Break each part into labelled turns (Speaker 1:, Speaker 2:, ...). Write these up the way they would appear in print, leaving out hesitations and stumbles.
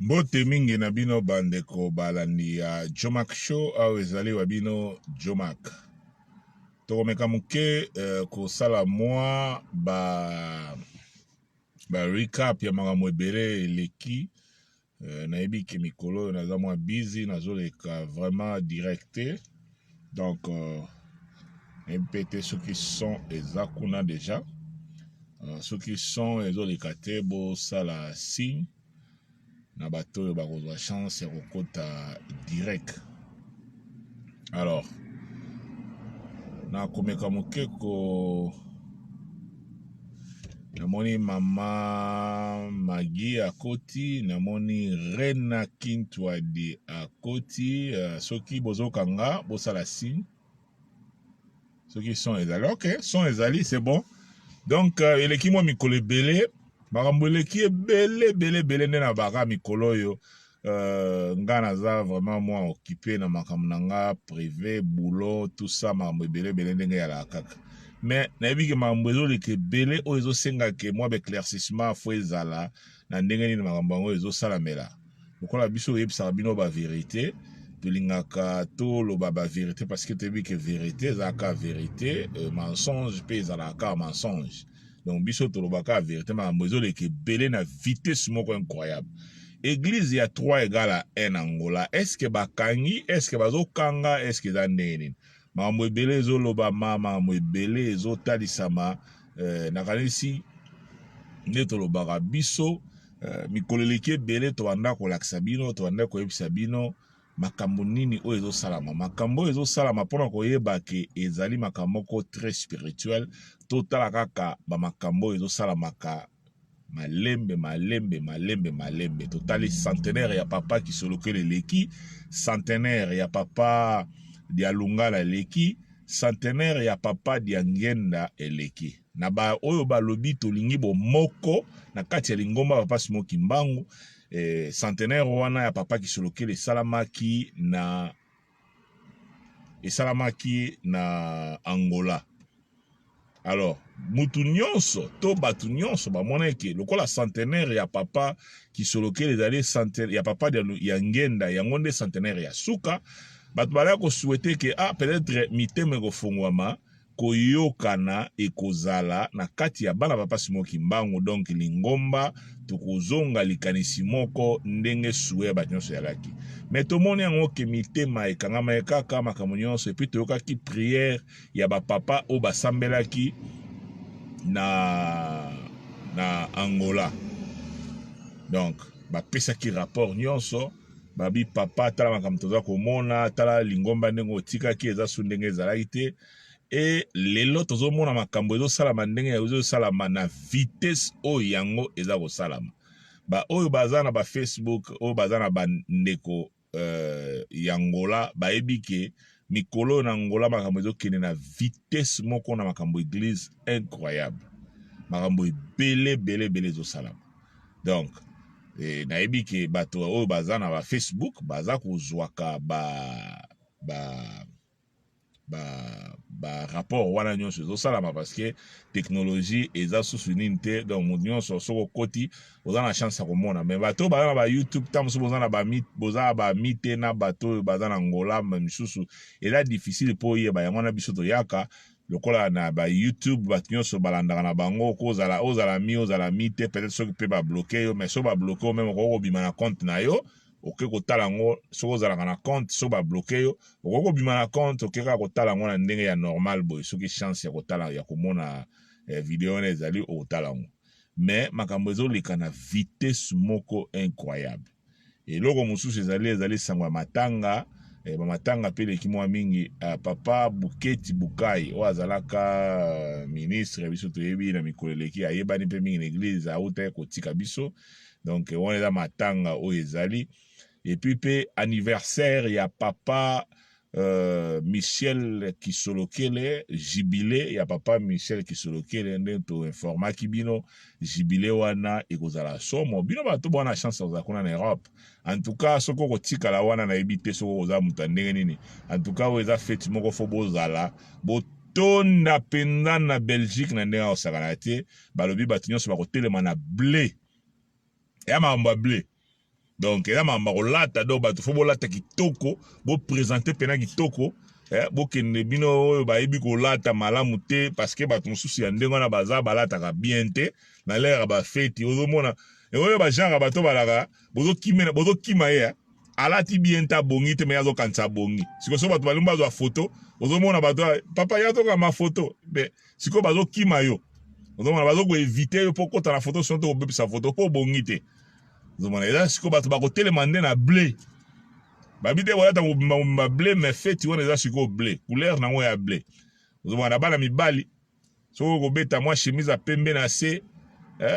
Speaker 1: Mbote mingi na bino bandeko balandi ya Jomack Show, awa ezali wa bino Jomack. Tokomeka moke kosala mwa ba recap ya makambo ebele eleki. Nayebi ke mikolo oyo naza mwa busy, nazoleka vraiment direct te. Donc nayebi mpe te soki son eza kuna deja. Soki son ezoleka te, bosala signe na bato oyo bakozwa chance ya kokota direct. Alors nakomeka moke ko namoni mama Magi akoti, namoni Rena Kintwadi akoti. Soki bozokanga bosala signe soki son ezali. Ok, son ezali, c'est bon. Donc eleki mwa mikolo ebele, makambo eleki ebele ebele ebele nde na baka mikolo oyo. Nga naza vraiment mwa occupé na makambo na nga privé, boulot, tout ça, makambo ebele ebele ndenge eyalaka kaka. Mais nayebi ke makambo ezoleka ebele oyo ezosenga ke mwa baéclaircissement fo ezala na ndenge nini makambo yango ezosalamela. Lokola biso oyebisaka bino bavérité, tolingaka toloba bavérité parce que toyebi ke vérité ezalaka vérité, mensonge mpe ezalaka kaka mensonge. Donc biso tolobaka vérité. Makambo ezoleka ebele na vitesse moko incroyable. Église ya 3 égale à 1 Angola, est ce que bakangi, est ce que bazokanga, est ce que eza ndenge nini? Makambo ebele ezolobama, makambo ebele ezotalisama. Nakanisi nde tolobaka biso, mikolo eleki ebele tobanda kolakisa bino, tobanda koyebisa bino makambo nini oyo ezosalama. Makambo oyo ezosalama, mpona koyeba ke ezali makambo moko très spirituel, totala kaka bamakambo oyo ezosalamaka malembe malembe malembe malembe. Totali centenaire ya papa Kisolokele eleki, centenaire ya papa Dialungala eleki, centenaire ya papa Diangenda eleki. Na ba oyo balobi tolingi bomoko na kati ya lingomba papa Simon Kimbangu, centenaire wana ya papa Kisolokele esalamaki na Angola. Alors mutu nyonso to bato nyonso bamona eke lokola centenaire ya papa Kisolokele ezali ya papa ya Ngenda, yango nde centenaire ya suka. Bato balaya kosouhaiter ke ah, peut-être mitema ekofungwama, koyokana ekozala na kati ya bana papa Simon Kimbangu, donc lingomba tokozonga likanisi moko ndenge souhait ya bato nyonso ezalaki. Mais tomoni yango ke mitema ekangamaki kaka makambo nyonso. Et puis toyokaki prière ya bapapa oyo basambelaki na Angola. Donc bapesaki rapport nyonso, babi: "Papa, tala makambo toza komona, tala lingomba ndenge otikaki eza su ndenge ezalaki te." E lelo tozomona makambo ezosalama ndenge ezosalama na vitesse oyo yango eza kosalama. Baoyo baza na bafacebook, oyo baza na bandeko ya Angola, bayebi ke mikolo oyo na Angola makambo ezokende na vitesse moko na makambo église incroyable. Makambo ebele ebele ebele ezosalama. Donc nayebi ke bato oyo baza na bafacebook baza kozwaka ba rapport wana nyonso ezosalama, parce que technologie eza susu nini te. Donc moto nyonso soki okoti, oza na chance ya komona. Mais bato oyo baza na bayoutube, ntango mosusu boza na bami te na bato oyo baza na Angola misusu, eza difficile mpo oyeba yango. Wana biso toyaka lokola na bayoutube, bato nyonso balandaka na bango, kozala ozala mi ozala mi te. Peut-être soki mpe babloquer yo, mais soki babloquer yo même, okoki kobima na compte na yo, oke kotala yango. Soki ozalaka na compte, soki babloquer yo, okoki kobima na compte, oke kaka kotala yango na ndenge ya normal boye. Soki chance ya kotala, ya komona video wana ezali, okotala yango. Mais makambo ezoleka na vitesse moko incroyable. Eloko mosusu ezali sango ya matanga. Bamatanga mpe eleki mwa mingi. Papa Buketi Bukai oyo azalaka ministre, biso toyebi na mikolo eleki, ayebani mpe mingi na église, auta kotika biso. Donc wana eza matanga oyo ezali. Et puis mpe anniversaire ya papa Michel Kisolokele, jubilé ya papa Michel Kisolokele, nde toinformaki bino, jubilé wana ekozala somo. Bino bato bwana chance kozala kuna na Europe, en tout cas soki okotikala wana, nayebi te soki okoza moto ya ndenge nini. En tout cas oyo eza fête moko fo bozala botonda mpenza na Belgique na ndenge akosakana te. Balobi bato nyonso bakotelema na blé ya makambo ya blé. Donc eza makambo ya kolata. Donc bato fo bolata kitoko, bopresente mpena kitoko, bokende bino oyo bayebi kolata malamu te, parce que bato mosusu ya ndenge wana baza balataka bien te na lere ya bafeti. Ozomona oyo bagenre ya bato balaka, bozokima ye alati bien te, abongi te, me azokanisa abongi. Sikoyo so bato balingi bazwa foto, ozomona bato, papa ya tokama foto, me sikoyo bazokima yo, ozomona bazokoevite yo mpo kota na foto, sino tokobebisa foto mpo obongi te. Ozomona eza sikoyo bato bakotelema nde na ble, babi te bolata mobimba mobimba ble, mais feti wana eza sikoyo ble, couleur nango ya ble. Ozomona na bana mibali, soki okobeta mwa chemise ya pembe na se,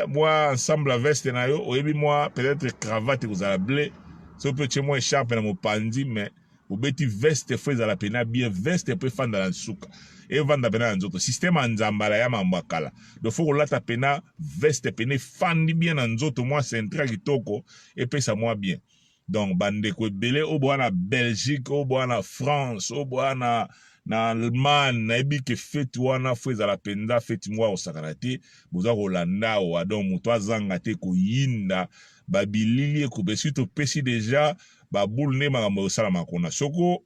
Speaker 1: mwa ensemble ya veste na yo, oyebi mwa peut-être cravate ekozala ble, soki mpe otie mwa echarpe na mopanzi, mais obeti veste, fo ezala pena bien veste mpo efanda na nsuka, evanda pena na nzoto. Systeme ya nzambala ya mambo ya kala. Donc fo kolata pena veste pena efandi bien na nzoto, mwa centre ya kitoko epesa mwa bien. Donc bandeko ebele oyo boa na Belgique, oyo boa na France, oyo boa na Allemagne, nayebi ke feti wana fo ezala mpenza feti moko ya kosakana te. Boza kolanda awa, donc moto azanga te koyinda babilili ekobe. Soki topesi deja babule nde makambo ekosalama kuna. Soki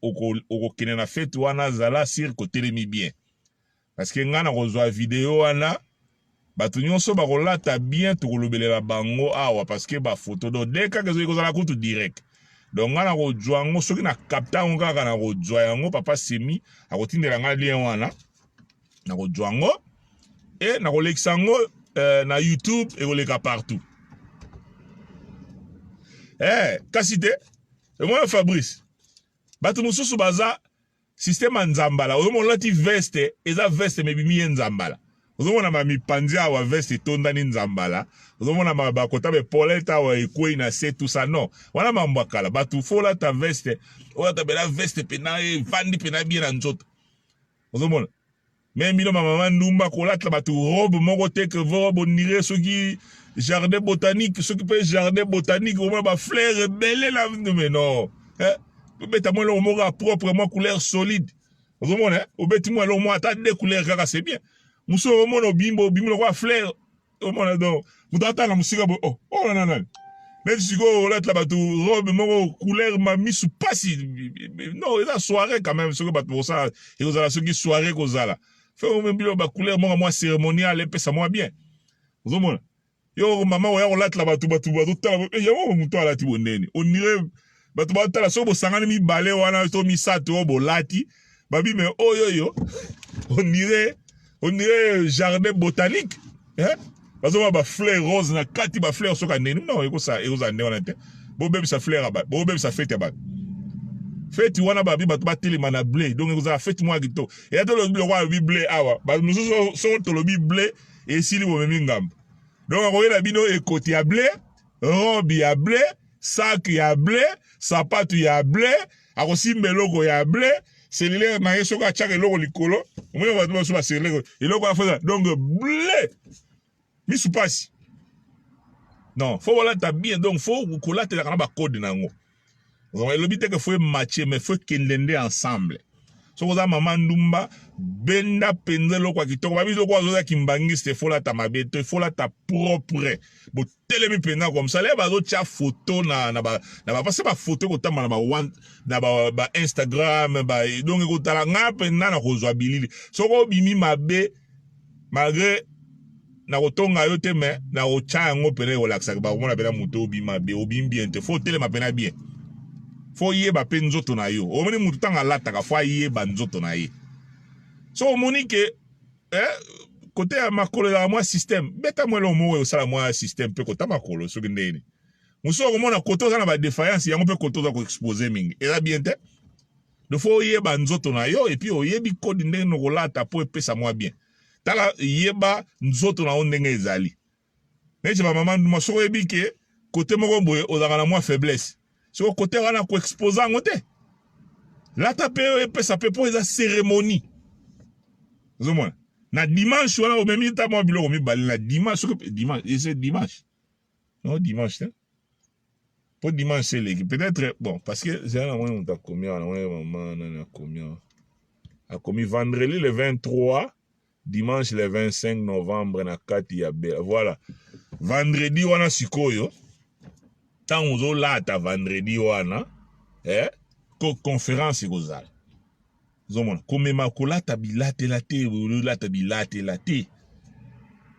Speaker 1: okokende na feti wana, zala sire kotelemi bien, parce que ngai nakozwa video wana, bato nyonso bakolata bien, tokolobelela bango awa, parce que bafoto donc de kaka ezoki kozala kutu direct. Donc ngai nakozwa yango, soki na kapta yango kaka nakozwa yango, papa Semi akotindela ngai lien wana, nakozwa yango e nakolekisa yango na YouTube, ekoleka partout. Kasi te emona Fabrice, bato mosusu baza systeme ya nzambala. Ozomona olati veste, eza veste mebimi ye nzambala. Ozomona bamipanzi awa, veste etondani nzambala. Ozomona bakota bepolete awa ekwei na se, tout ça. Non, wana mambo ya kala. Bato fo olata veste, olata pena veste pena evandi pena bien na nzoto. Ozomona me bino bamama ndumba kolata bato robe moko te ke robe onire soki jardin botanique, soki mpe jardin botanique, omona bafleur ebele na me non, obeta mwa eloko moko ya propre, mwa couleur solide. Ozomona obeti mwa eloko mwa ata deux couleurs kaka, c'est bien. Mosusu omona obimba obimi lokola fleur, omona donc moto atanga mosika boye, oh oh nana nani neti sikoyo olatela bato robe moko couleur ma misu pasi. Non, eza soirée quand même, soki bato bokosala ekozala soki soirée ekozala fe bilo bacouleur moko mwa cérémonial epesa mwa bien. Ozomona yo mama oya kolatela bato, bato bazotala yango, moto alati bondeni onire, bato batala. Soki bosangani mibale wana to misato oyo bolati babi, me oyo yo onire jardin botanique, eh? Bazomona bafleur rose na kati, bafleur soki ndeni. Non, ekozala nde wana te. Bobebisa fleur ya bato, bobebisa fete ya bato. Feti wana babi bato batelema na ble, donc ekozala feti moko ya kitoko. Eya tolobi lokola alobi ble awa, bato mosusu soko tolobi ble esili, bomemi ngambo. Donc akoyela bino ekoti ya ble, robe ya ble, sac ya ble, sapatu ya ble, akosimba eloko ya ble, cellulaire na ye soki atiaka eloko likolo, omoni bato baso bacellulaire eloko ya foza, donc ble misu pasi. Non, fo bolata bien. Donc fo kolatelaka na bacode na yango. Elobi te ke fo ematche, mais fo ekende nde ensemble. Soki oza mama ndumba, benda mpenza eloko ya kitoko. Babi eloko azoza kimbangiste, fo lata mabe te, fo lata propre, botelemi mpenza comme ça. Le bazotya foto na ba na ba parce bafoto ekotamba na ba na ba, ba Instagram ba, donc ekotala nga mpenza na kozwa bilili. Soki obimi mabe, malgré nakotonga yo te, me nakotya yango mpena, ekolakisaka, bakomona mpena moto obimi mabe, obimi bien te. Fo otelema mpena bien, fo oyeba mpe nzoto na yo. Omoni motu ntango alataka, fo ayeba nzoto na ye. So omoni ke kote ya makolo ezalaka mwa systeme, beta mwa eloko moko osala mwa systeme mpe kota makolo. Soki ndeni mosusu okomona kote oza na badéfaillance yango, mpe kote oza koexpose mingi, eza bien te. Donc fo oyeba nzoto na yo, et puis oyebi kode ndenge nokolata mpo epesa mwa bien. Tala, yeba nzoto na yo ndenge ezali. Neti bamama nduma, soki oyebi ke kote moko boye ozalaka na mwa faiblesse, soki kote wana koexpose yango te, lata mpe epesa mpe, mpo eza cérémonie. Ozomona na dimanche wana omemi ta mwa biloko mibale na dimanche, soki dimanche ese dimanche, non dimanche te, mpo dimanche eleki peut-être. Bon, parce que zela na moni moto akomi awa, namoni mama nani akomi awa, akomi vendredi le 23, dimanche le 25 novembre na kati ya Bela. Voilà, vendredi wana sikoyo. Ntango ozolata vendredi wana, eh, ko conférence ekozala. Ozomona komema kolata bilatela te, olata bilatela te.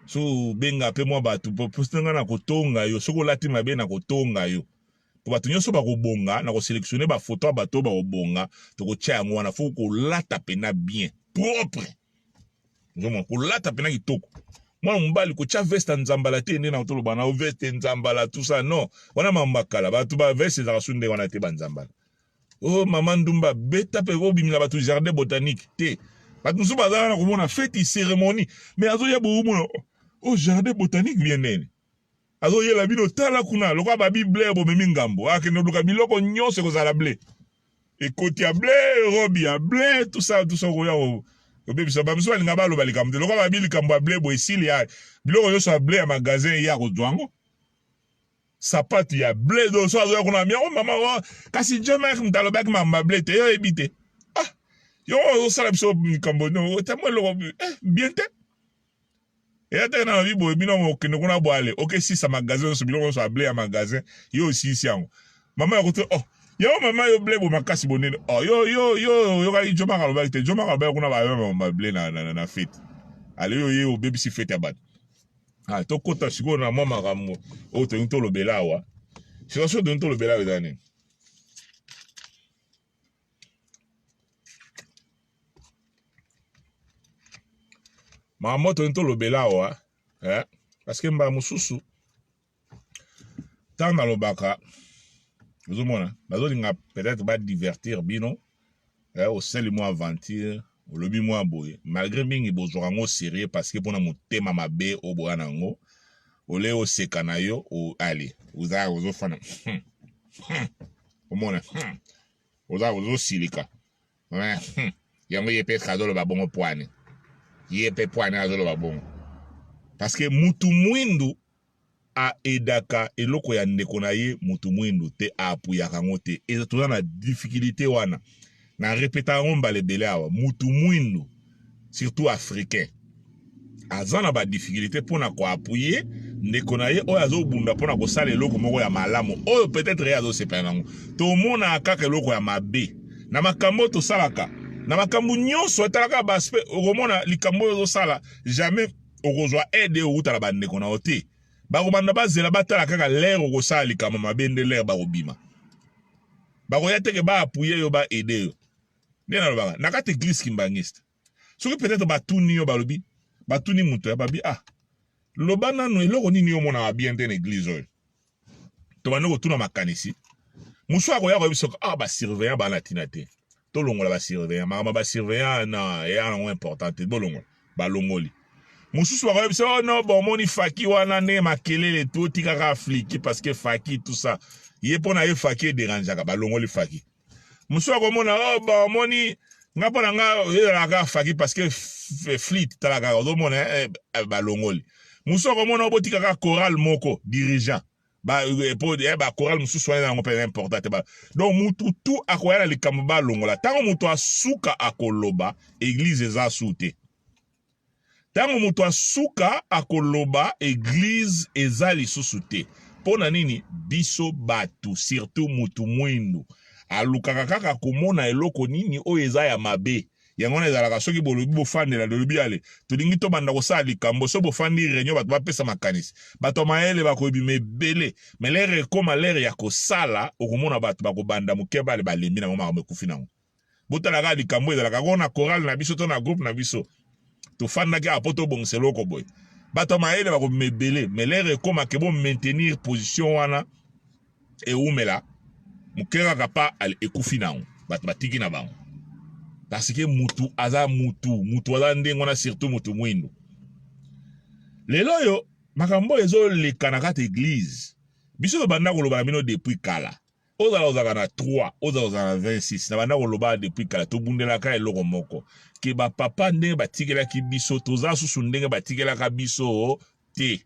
Speaker 1: So benga pe mwa bato po nga na kotonga yo, soki olati mabe na kotonga yo. Po bato nyonso bakobonga, na koselectionner ba photo ya bato bakobonga, tokotia yango wana. Faut kolata pena bien, propre. Ozomona kolata pena kitoko. Mwana mobali kotia veste ya nzambala te, nde na toloba na veste nzambala tout ça, non. Wana mamba kala, bato ba veste ezalaka su nde wana te ba nzambala. Oh mama ndumba beta pe obimela bato jardin botanique te. Bato mosusu baza wana komona feti cérémonie, mais azoya boomona oh jardin botanique bien nene. Azoyela bino tala kuna lokola babi ble bomemi ngambo, akende oluka biloko nyonso ekozala ble. Ekoti ya ble, robe ya ble, tout ça tout ça okoya kobebisa. Ba mosusu balinga baloba likambo te, lokola babi likambo ya ble boye esili ya biloko nyonso ya ble ya magasin ye akozwa yango. Sapatu ya ble do so azoya kuna miango mama wa kasi Jomark moto alobaki makambo ya ble te, yo oyebi te. Ah, yo ozosala biso likambo no otambo eloko bien te. Eya te na lobi boye bino okende kuna bwale okesisa magasin nyonso biloko nyonso ya ble ya magasin yo osilisi yango. Mama ya kote oh yo mama yo ble bo makasi bonene oh yo yo yo oyokaki Jomark alobaki te. Jomark alobaki kuna ba ba ble na na, na fete. Ale yo ye obebisi fete ya bato. Ah, tokota sikoyo na mwa makambo oyo tolingi tolobela awa. Situation tolingi tolobela awa eza nini? Makambo oyo tolingi tolobela awa, eh? Parce que mbala mosusu ntango nalobaka ozomona nazolinga peut-être badivertir bino, eh, osali mwa aventure olobi mwa boye, malgré mingi bozwaka yango sérieux parce que mpona motema mabe oyo boya na yango, ole oseka na yo o, ale oza ozofana omona oza ozosilika yango ye mpe azoloba bongo pwani ye mpe pwani azoloba bongo parce que mutu mwindu aedaka eloko ya ndeko na ye mutu mwindu te, aapuyaka yango te. Eza toza na difficulté wana, na repeta yango mbala ebele awa. Mutu mwindu surtout africain aza na ba difficulté mpona koapuye ndeko na ye oyo azobunda mpona kosala eloko moko ya malamu oyo peut-être ye azosepela nango. Tomonaka kaka eloko ya mabe na makambo oyo tosalaka, na makambo nyonso etalaka ba aspect. Okomona likambo oyo ozosala jamais okozwa aide outa na bandeko na yo te. Bakobanda bazela batala kaka l'heure okosala likambo mabe nde l'heure bakobima. Bakoya teke ba appuyer yo ba aider yo. Nde nalobaka na kati église kimbanguiste, soki peut-être batuni yo balobi, batuni moto ya babi ah loba nanu eloko nini yo omonaka bien te na église oyo. Tobandi kotuna makanisi. Mosusu akoya koyebisa ah ba surveillant bana tina te. Tolongola ba surveillant, makambo ba surveillant na eya nango important te, bolongola. Balongoli. Mosusu bakoyebisa oh non bon omoni faki wana ndenge makelele to tikaka fliki parce que faki tout ça. Ye mpo na ye faki ederangeaka, balongoli faki. Mosusu akomona oh bon omoni nga mpo na nga ezalaka faki parce que flite tala kaka ozomona balongoli. Mosusu akomona oh botikaka chorale moko dirigeant. Ba po ba chorale mosusu wana yango mpe important te ba. Donc mutu tu akoya na likambo balongola. Tango mutu asuka akoloba église eza su te. Tango mutu asuka akoloba église eza lisusu te. Pona nini biso batu surtout mutu mwindu alukaka kaka komona eloko nini oyo eza ya mabe. Yango wana ezalaka soki bolobi bofandela lolobi ale tolingi tobanda kosala likambo, soki bofandi réunion bato bapesa makanisi, bato ya mayele bakobima ebele, mais l'heure ekoma l'heure ya kosala okomona bato bakobanda moke bale balembi nango makambo ekufi nango. Botala kaka likambo ezalaka kaka na chorale na biso to na groupe na biso, tofandaki awa po tobongisa eloko boye, bato ya mayele bakobima ebele, mais l'heure ekoma ke bo maintenir position wana ewumela moke kaka pa ekufi nango, bato batiki na bango parce que mutu aza mutu, mutu aza ndenge wana, surtout mutu mwindu. Lelo oyo makambo oyo ezoleka na kati église, biso tobanda koloba na bino depuis kala. Ozala ozalaka na 3, ozala ozala na 26, na banda koloba depuis kala, tobundelaka eloko moko ke ba papa ndenge batikelaki biso, toza susu ndenge batikelaka biso te.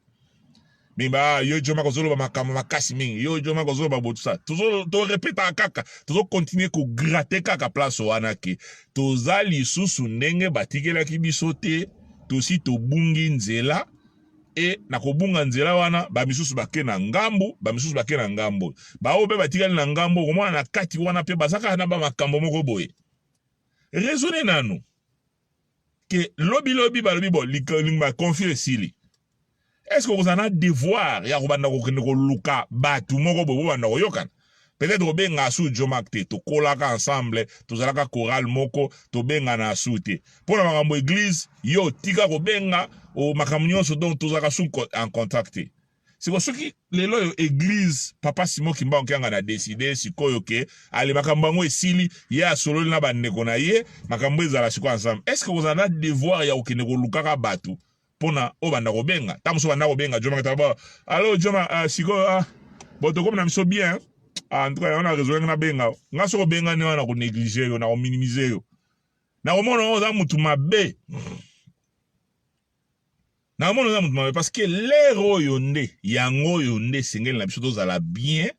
Speaker 1: Mingi ba yo Joma kozoloba makambo makasi mingi, yo Joma kozoloba botusa, tozo to repeta kaka, tozo continuer ko gratter kaka place wana ke toza lisusu ndenge batikelaki biso te, tosi tobungi nzela. E na kobunga nzela wana, bamisusu bake na ngambu, bamisusu bake na ngambo, baoyo mpe batikali na ngambo, okomona na kati wana mpe baza kaka na bamakambo moko boye. Raisonne nanu ke lobi lobi balobi bo ba conflit esili, est ce que okozala na devoir ya kobanda kokende koluka bato moko boye bobanda koyokana? Peut-être kobenga asu Jomak te, tokolaka ensemble, tozalaka chorale moko, tobengana asu te mpo na makambo église, yo tika kobenga o makambo nyonso, donc tozalaka su en contact te. Siko soki lelo oyo église Papa Simon Kimbangu Kiangani a décidé sikoyo ke ale makambo yango esili, ye asololi na bandeko na ye, makambo ezala sikoyo ensemble, est ce que kozala na devoir ya kokende kolukaka bato mpona oyo banda kobenga? Ntango mosusu banda kobenga Joma ba allo Joma, sikoyo bon, tokomi na biso bien. En tout cas yango na raison ndenge nabenga nga. Soki obengani wana, na konégliger yo, na kominimiser yo, na komona oyo oza mutu mabe, nakomona oza mutu mabe, parce que l'heure oyo nde yango oyo nde esengeli na biso tozala bien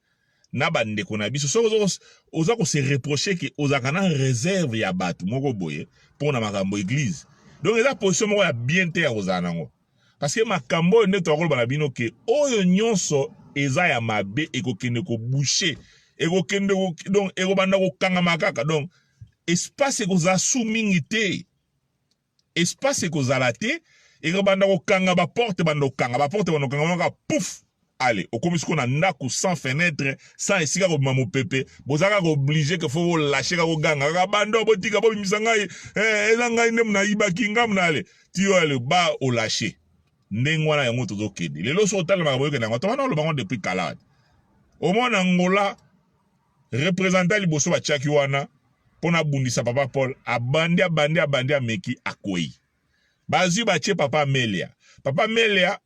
Speaker 1: na bandeko na biso. Soki oza kose reprocher ke ozalaka na réserve ya bato moko boye mpo na makambo église, donc eza position moko ya bien te ya kozala nango, parce que makambo oyo nde tokoloba na bino ke oyo nyonso eza ya mabe ekokende koboucher, ekokende donc ekobanda kokangama kaka. Donc espace ekozala su mingi te, espace ekozala te, ekobanda kokanga baporte, banda kokanga baporte, banda kokanga kaka, pouf, ale okomi sikoyo na ndako sans fenêtre, sans esika kobima mopepe. Boza kaka obligé ke faut bolâcher kaka, koganga kaka: "Bando botika, bobimisa ngai, eza ngai nde nayibaki ngambu na." Ale ti yo ale ba olâcher ndenge wana. Yango tozokende lelo. So otalemaka, boyokende yango, tobana oloba ngo depuis kala. Omona Ngola, représentant liboso batiaki wana mpo na abundisa Papa Paul, abandi, abandi, abandi, ameki, akwei. Bazwi, batie Papa Amelia. Papa Amelia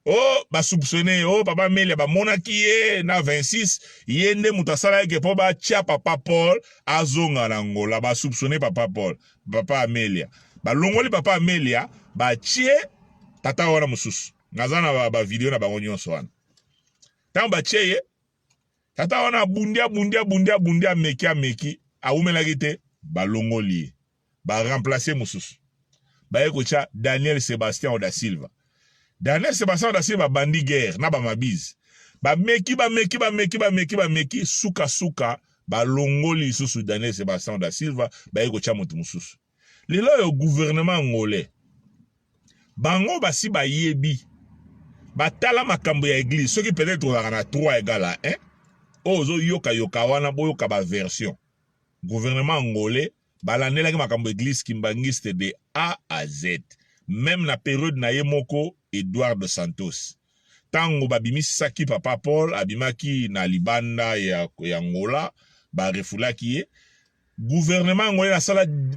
Speaker 1: o oh, basoupçonner o oh, Papa Amelia bamonaki ye na 26, ye nde moto asalaki mpo batia Papa Paul azonga na Ngola. Basoupçonner Papa Paul, Papa Amelia. Balongoli Papa Amelia, batie tata wana mosusu. Naza na bavideo na bango nyonso wana. Ntango batie ye, tata wana abundi, abundi, abundi, abundi, ameki, ameki, awumelaki te, balongoli ye, baremplacer mosusu, baye kotya Daniel Sébastien da Silva. Daniel Sébastien da Silva bandi guerre na bamabize, bameki, bameki, bameki, bameki, bameki, sukasuka balongoli lisusu Daniel Sébastien da Silva, baye kotya moto mosusu. Lelo oyo gouvernement angolais, bango basi bayebi, batala makambo ya église. Soki peut-être ozalaka na 3 égale à 1 oyo ozoyokayoka wana, boyoka baversion. Gouvernement angolais balandelaki makambo église kimbangiste de A à Z, même na période na ye moko Eduardo Santos. Ntango babimisaki Papa Paul, abimaki na libanda ya Ngola, barefoulaki ye. Gouvernement angolais,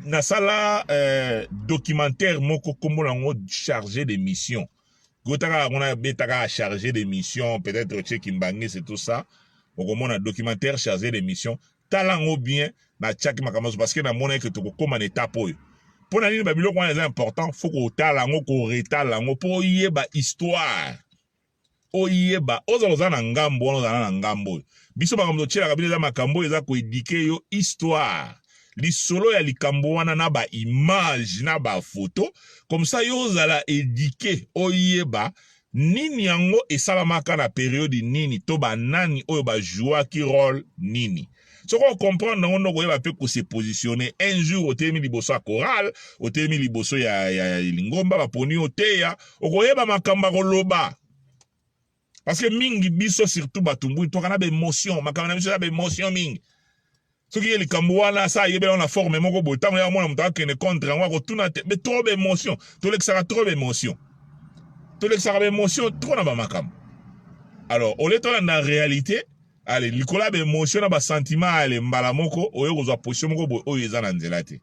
Speaker 1: nasala documentaire moko, nkombo nango Chargé de mission. Kotaka yango, nabetaka Chargé de mission, peut-être otie kimbangiste, tout ça, okomona documentaire Chargé de mission. Tala yango bien, natiaki makambo nyonso parce que namonaki ke tokokóma na étape oyo. Mpo na nini babiloko wana eza important? Faut kotala yango, koretala yango mpo oyeba histoire, oyeba ozala oza na ngambo wana, ozala na ngambo oyo. Biso makambo totielaka bino eza makambo oyo eza koéduquer yo histoire, lisolo ya likambo wana na baimage, na bafoto, comme ça yo ozala éduqué, oyeba nini yango esalamaka na période nini to banani oyo bajouaki rôle nini. Soki ocomprendre yango nde okoyeba mpe kose positionner. Un jour otelemi liboso ya chorale, otelemi liboso ya lingomba, baponi oteya, okoyeba makambo ya koloba. Parce que mingi biso, surtout bato mbwini, toka na baémotion. Makambo na biso eza baémotion mingi. Soki ye likambo wana asa ayebela na forme moko boye, ntango ya mona moto akende contre yango, akotuna te. Mais trop baémotion, tolekisaka trop baémotion, tolekisaka baémotion trop na bamakambo. Alors ole tolanda réalité, ale likolo ya baémotion na basentiment, ale mbala moko oyo kozwa position moko boye oyo eza na nzela te.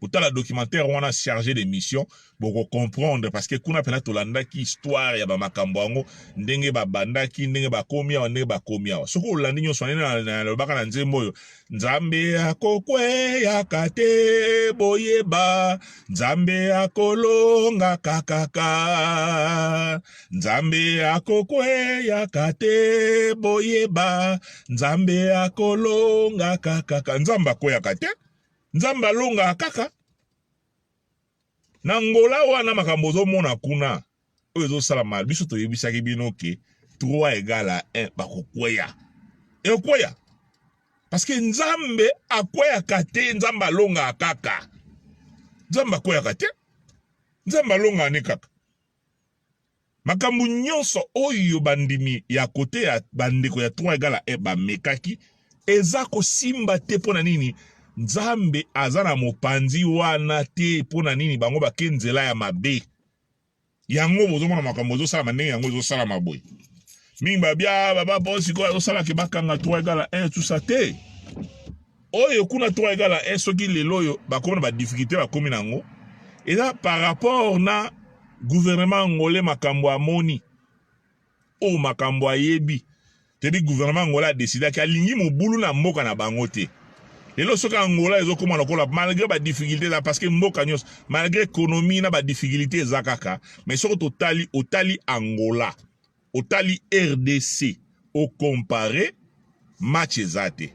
Speaker 1: Botala documentaire wana Chargé de mission, bokocomprendre, parce que kuna mpena tolandaki histoire ya bamakambo yango, ndenge babandaki, ndenge bakomi awa, ndenge bakomi awa. Soki olandi nyonso wana, nalobaka na nzembo oyo: "Nzambe akokweyaka te, boyeba Nzambe akolongaka kaka. Nzambe akokweyaka te, boyeba Nzambe akolongaka kaka." Nzambe akweyaka te, Nzambe alongaka kaka. Na Ngola wana, makambo ozomona kuna. Oyo ezosalama, biso toyebisaki bino ke 3 égale à 1, bakokweya, ekokweya parce que Nzambe akweyaka te, Nzambe alongaka kaka. Nzambe akweyaka te, Nzambe alongaka ne kaka. Makambo nyonso oyo bandimi ya kote ya bandeko ya 3 égale à 1 bamekaki, eza kosimba te. Mpo na nini? Nzambe aza na mopanzi wana te. Mpo na nini? Bango bake nzela ya mabe. Yango bozomona makambo ezosalama ndenge yango ezosalama boye. Mingi babia baba po sikoyo azosalaka bakanga 3 égale à 1, tout ça te. Oyo kuna 3 égale à 1, soki lelo oyo bakomi na badifficulté, bakomi na yango, eza par rapport na gouvernement angolais. Makambo amoni oyo, makambo ayebi, toyebi gouvernement angolais adécidaki, alingi mobulu na mboka na bango te. Lelo soki Angola ezokóma lokola, malgré badifficulté eza, parce que mboka nyonso, malgré économie na badifficulté eza kaka, mais soki totali, otali Angola, otali RDC, ocomparer, match eza te.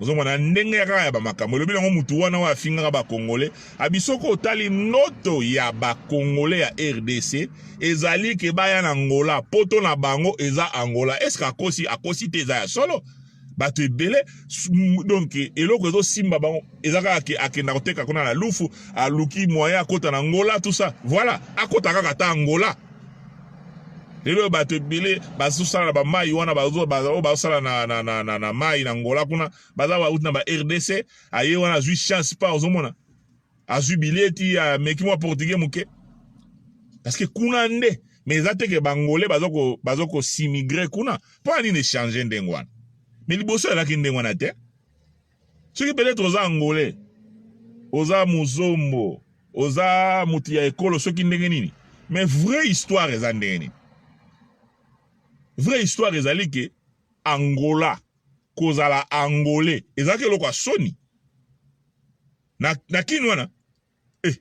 Speaker 1: Ozomona ndenge ya kaka ya bamakambo elobi nango mutu wana oyo afingaka bakongole abi. Soki otali ndoto ya bakongole ya RDC, ezali ke baya na Angola, poto na bango eza Angola. Est-ce akosi? Akosi te, eza ya solo. Bato ebele, donc eloko ezosimba bango eza kaka ke akenda koteka kuna na Lufu, aluki moyen akota na Angola, tout ça. Voilà, akota kaka ata Angola. Lelo oyo bato ebele bazosala na bamai wana, oyo bazosala na mai na Angola kuna, baza bauti na ba RDC. Aye wana, azwi chance pa, ozomona azwi bileti, ameki mwa portugais moke, parce que kuna nde. Mais eza te ke bangolais baza kos'immigrer kuna. Mpo na nini échange ndenge wana? Mais liboso ezalaki ndenge wana te. Soki peut-être oza angolais, oza mozombo, oza motu ya ekolo soki ndenge nini, mais vraie histoire eza ndenge nini? Vraie histoire ezali ke Angola, kozala angolais ezalaki eloko ya soni na kini wana. Eh,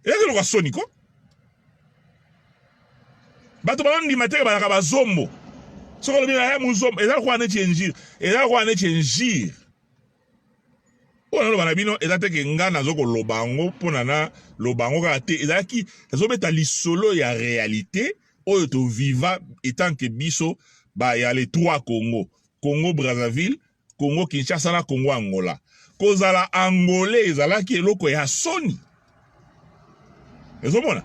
Speaker 1: ezalaki eloko ya soni ko bato bazondima teke bazalaka bazombo. Soki olobi na ye mozombo, eza lokola neti injure, eza lokola neti injure. Oyo naloba na bino eza teke nga nazo koloba yango mpona naloba yango kaka te. Ezalaki nazobeta lisolo ya réalité oyo toviva etant que biso ba ya les trois Congo: Congo Brazzaville, Congo Kinshasa na Congo Angola. Kozala angolais ezalaki eloko ya soni. Ezomona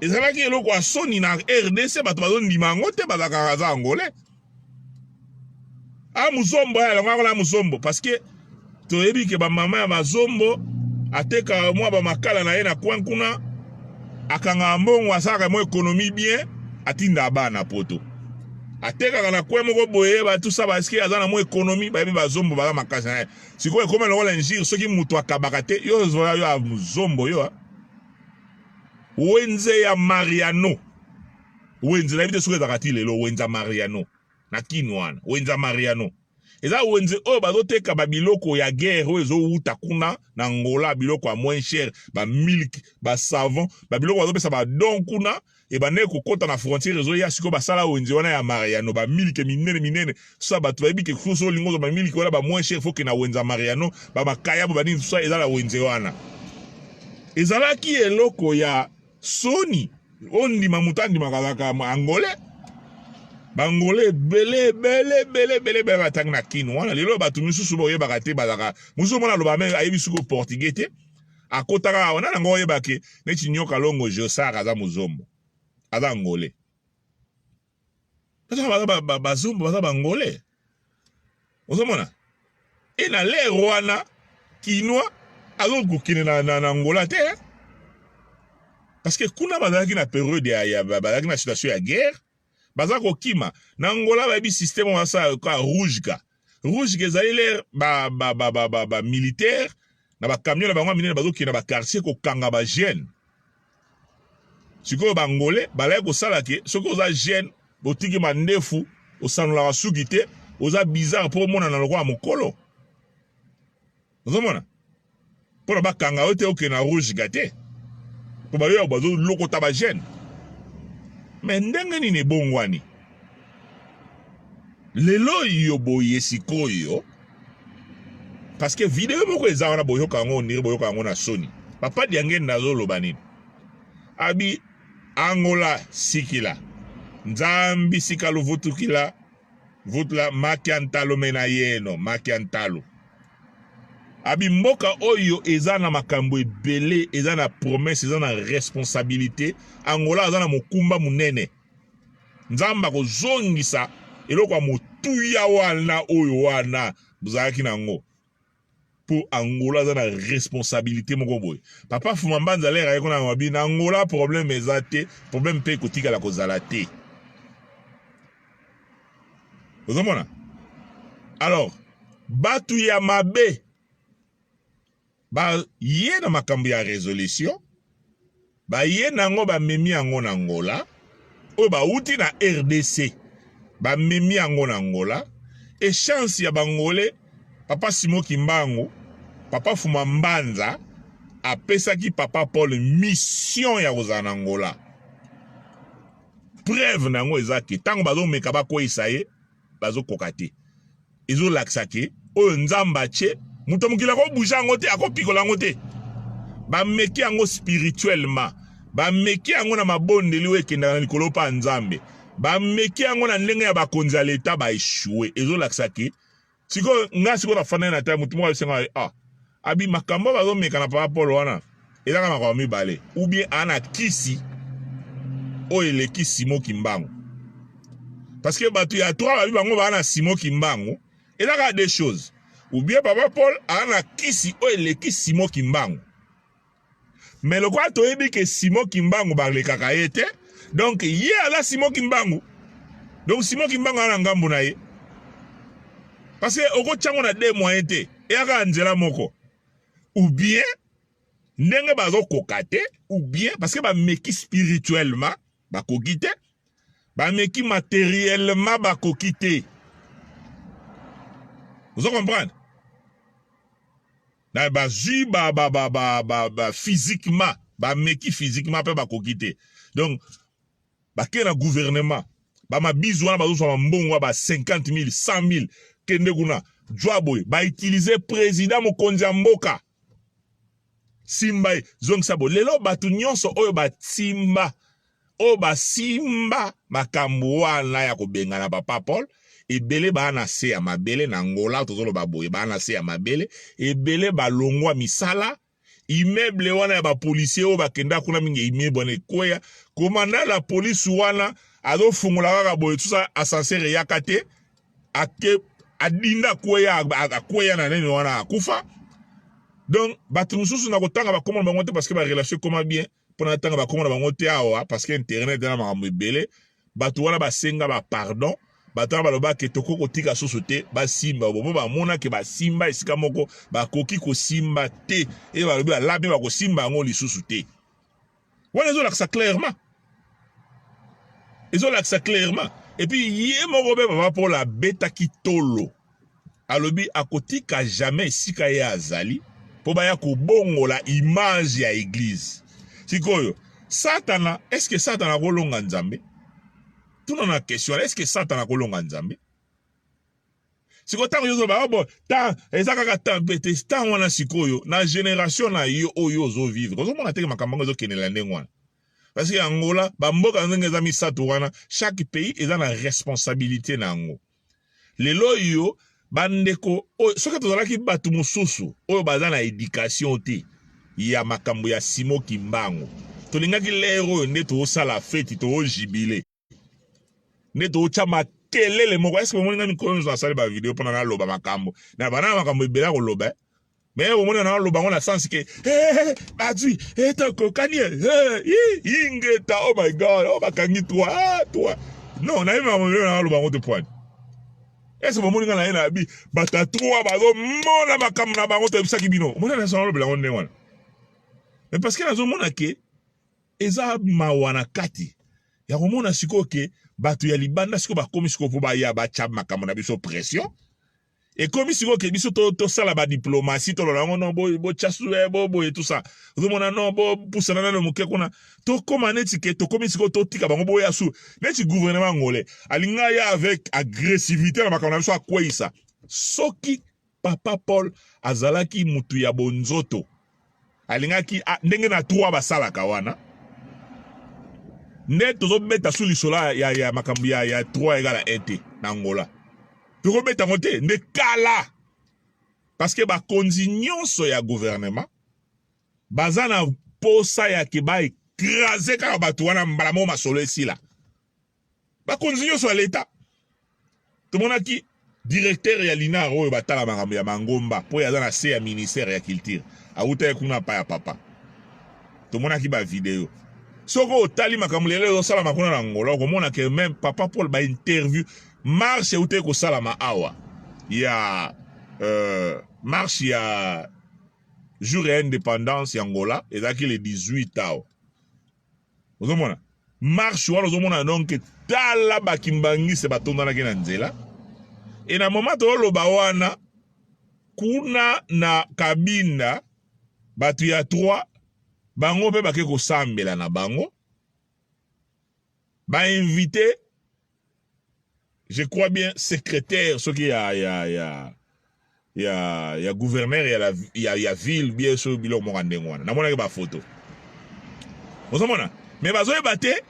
Speaker 1: ezalaki eloko ya soni na RDC. Bato bazondima yango te, bazalaka aza angolais, a muzombo, ya alongaka na muzombo, parce que toyebi ke bamama ya bazombo atekaka mwa bamakala na ye na coin kuna, akangaka mbongo, asalaka mwa économie bien, atinda bana poto. Atekaka na coin moko boye, batusa baske aza na mwa économie. Bayebi bazombo baza makasi na ye. Sikoyo ekóma lokola injure. Soki moto akabaka te, yo ozoya, yo ya muzombo, yo wenze ya Mariano. Wenze nayebi te soki ezalaka ti lelo, wenze ya Mariano na kino wana. Wenze ya Mariano eza wenze oyo bazoteka babiloko ya guerre oyo ezowuta kuna na Angola, biloko ya moins cher, bamilk, basavon, babiloko bazopesa badon kuna, ebandeki kokɔta na frontière, ezoya. Sikoyo basala wenze wana ya Mariano, bamilike minene minene. So bato bayebi ke soso olingi ozwa bamilike wana ba moins cher, faut na wenze ya Mariano, bamakayabo, banini, so eza na wenze wana. Ezalaki eloko ya soni ondima moto andimaka azalaka angolais. Bangolais ebele ebele ebele ebele ebele batangi na kino wana. Lelo bato misusu boyebaka te, bazalaka mosusu omona aloba me ayebi soki portugais te, akotaka awa na nango. Oyebake neti Nyoka Longo Josar aza mozombo, aza angolais. Baza bazombo, baza bangolais. Ozomona e na lere wana kinois azokokende na Angola te, parce que kuna bazalaki na période ya bazalaki na situation ya guerre, baza kokima na Angola. Bayebi système oyo basala ka rouge ka rouge ke ezali lere bamilitaire na bacamion na bango ya minene bazokende na baquartier kokanga bajeune. Sikoyo bangolais balaki kosala ke soki oza jeune, botiki mandefu, osanolaka suki te, oza bizarre mpo omonana lokola mokolo. Ozomona mpona bakanga yo te, okende na rouge ga te, mpo bayoya bazolokota bajeune. Mais ndenge nini ebongwani lelo oyo boye sikoyo? Parce que video moko eza wana, boyoka yango, ondire boyoka yango na soni. Papa Diangende azoloba nini? Abi Angola sikila Nzambi sika luvutukila vutula makia ntalo mena yeno makia ntalo. Abi mboka oyo eza na makambo ebele, eza na promesse, eza na responsabilité. Angola aza na mokumba monene. Nzambe akozongisa eloko ya motuya wana oyo wana bozalaki na yango. Po Angola aza na responsabilité moko boye. Papa Fuma Mbanza lere aye kuna mabi na Angola problème eza te, problème pe ekotikala kozala te. Ozomona? Alors, batu ya mabe ba ye na makambo ya resolution ba ye nango ba memi yango na Angola oyo ba wuti na RDC ba memi yango na Angola et chance ya bangole papa Simon Kimbangu papa Fuma Mbanza apesaki papa Paul mission ya kozala na Angola. Preuve na yango eza ke ntango bazomeka bakweyisa ye bazokoka te. Ezolakisa ke oyo Nzambe atie moto ya mokili akobouge yango te, akopikola yango te. Bameki yango spirituellement, bameki yango na mabondeli oyo ekendaka na likolo mpa Nzambe, bameki yango na ndenge ya bakonzi ya leta, ba echoue. Ezolakisa ke sikoyo nga sikoyo nafandaki na tala moto moko ayebisi nga ah abi makambo bazomeka na papa Paul wana ezaka makambo mibale ou bien aa na kisi oyo eleki Simon Kimbangu parce que bato ya trois babi bango baa na Simon Kimbangu eza kaka deux choses ou bien papa Paul aa na kisi oyo eleki Simon Kimbangu. Mais lokola toyebi ke Simon Kimbangu balekaka ye te, donc ye aza Simon Kimbangu. Donc Simon Kimbangu aza na ngambu na ye. Parce que okotya ngo na deux moyens te, eyaka nzela moko. Ou bien ndenge bazokoka te, ou bien parce que bameki spirituellement bakoki te, bameki materiellement bakoki te. Ozo comprendre? Na bazui ba ba ba ba ba, ba physiquement bameki physiquement mpe bakoki te donc bakei na gouvernement bamabizu wana bazozwa bambongo ya ba 50 000 100 000 kende kuna jwa boye bautilize président mokonzi ya mboka simba ye zongisa boye lelo bato nyonso oyo batimba oyo basimba makambo wana ya kobengana papa Paul ebele baa na se ya mabele na Angola tozoloba boye baa na se ya mabele ebele balongwa misala immeuble wana ya bapolisier oyo bakenda kuna mingi immeuble wana ekweya komanda la polise wana azofungola kaka boye tusa ascenseur eyaka te ake adinda akweya akweya na nini wana akufa donc bato mosusu na kotanga bakoma na bango te parce que barelation ekoma bien mpo na tanga bakoma na bango te awa parce que internet eza na makambo ebele bato wana basenga ba pardon bato wana baloba ke tokoki kotika susu te basimba bobo bamona ke basimba esika moko bakoki kosimba te e balobi balabi bakosimba yango lisusu te wana ezolakisa clairement ezolakisa clairement epuis ye moko mpe papa Paul abetaki tolo Alobi akotika jamais esika ye azali po baya kobongola image ya eglise. Sikoyo satana est ce que satana akolonga Nzambe? Tuna na question est ce que satana akolonga Nzambe? Sikoyo ntango yo ozoloba oh bon temps eza kaka temps mpe te temps wana sikoyo na generation na yo oyo ozo vivre ozomona te makambo yango ezokendela ndenge wana parce que Angola bamboka ndenge eza misato wana chaque pays eza na responsabilité na yango. Lelo oyo bandeko oyo soki tozalaki bato mosusu oyo baza na education te ya makambo ya Simon Kimbangu tolingaki lere oyo nde tozosala feti tozojibile nde tozotya makelele moko eske bomoni nga mikolo nyonso nasali bavideo mpona naloba makambo na bana na makambo ebele ya koloba eh? Mais omoni na loba ngo na sens ke eh bazui eh tokokani eh ingeta oh my god oh bakangi toi ah toi non na yeba mo na loba ngo te point est ce que bomoni nga na ye na bi bata trois bazomona makambo na bango toyebisaki bino omoni na solo lobela ngo ndenge wana mais parce que nazomona ke eza mawa na kati ya komona sikoyo ke bato ya libanda sikoyo bakomi sikoyo mpo baya batya makambo na biso pression Ekomi sikoyo ke biso to tosala ba diplomatie toloba yango non bo botya su eh, bo boye tout ça ozomona non bopusana nano moke kuna tokóma neti ke tokomi sikoyo totika bango boya su neti gouvernement angolais alingi aya avec agressivité na makambo na biso akweyisa soki papa Paul azalaki mutu ya bonzoto alingaki ndenge na trois basalaka wana. Nde tozobeta su lisolo ya makambo ya 3 egala 1 te na Angola. Tokobeta yango te nde kala. Parce que bakonzi nyonso ya gouvernement baza na posa ya ke ba écraser kaka bato wana mbala moko masolo esila. Bakonzi nyonso ya leta tomonaki directeur ya linar oyo batala makambo ya mangomba mpo aza na se ya ministère ya culture awutaki kuna pa ya papa. Tomonaki ba video. Soki otali makambo lelo ezosalama kuna na Angola, okomona ke même papa Paul ba interview marche eutaki kosalama awa ya marche ya jour ya indépendance ya Angola ezalaki le 18 awa. Ozomona marche wana, ozomona donc tala bakimbangise batondanaki na nzela. E na moment toloba wana kuna na Kabinda bato ya 3 bango mpe bake kosambela na bango, ba invité je crois bien secrétaire soki ya gouverneur ya ville bien so biloko moko ndenge wana. Namonaki ba photo, ozomona, mais bazoyeba te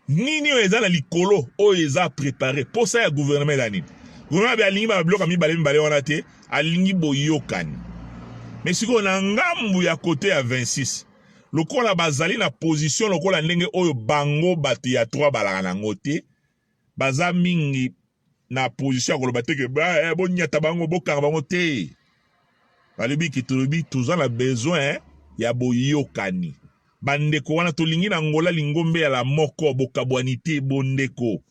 Speaker 1: nini oyo eza na likolo oyo eza préparé. Posa ya gouvernement eza nini? Gouvernement abe alingi ba biloko mibale mibale wana te, alingi boyokani. Mais sikoyo na ngambu ya kote ya 26, lokola bazali na position lokola ndenge oyo bango bato ya 3 balaka nango te, baza mingi na position ya koloba te ke bonyata bango, bokanga bango te. Balobi ke tolobi toza na besoin ya boyokani. Bandeko wana tolingi na Angola lingombe ya la moko, bokabwani te bondeko.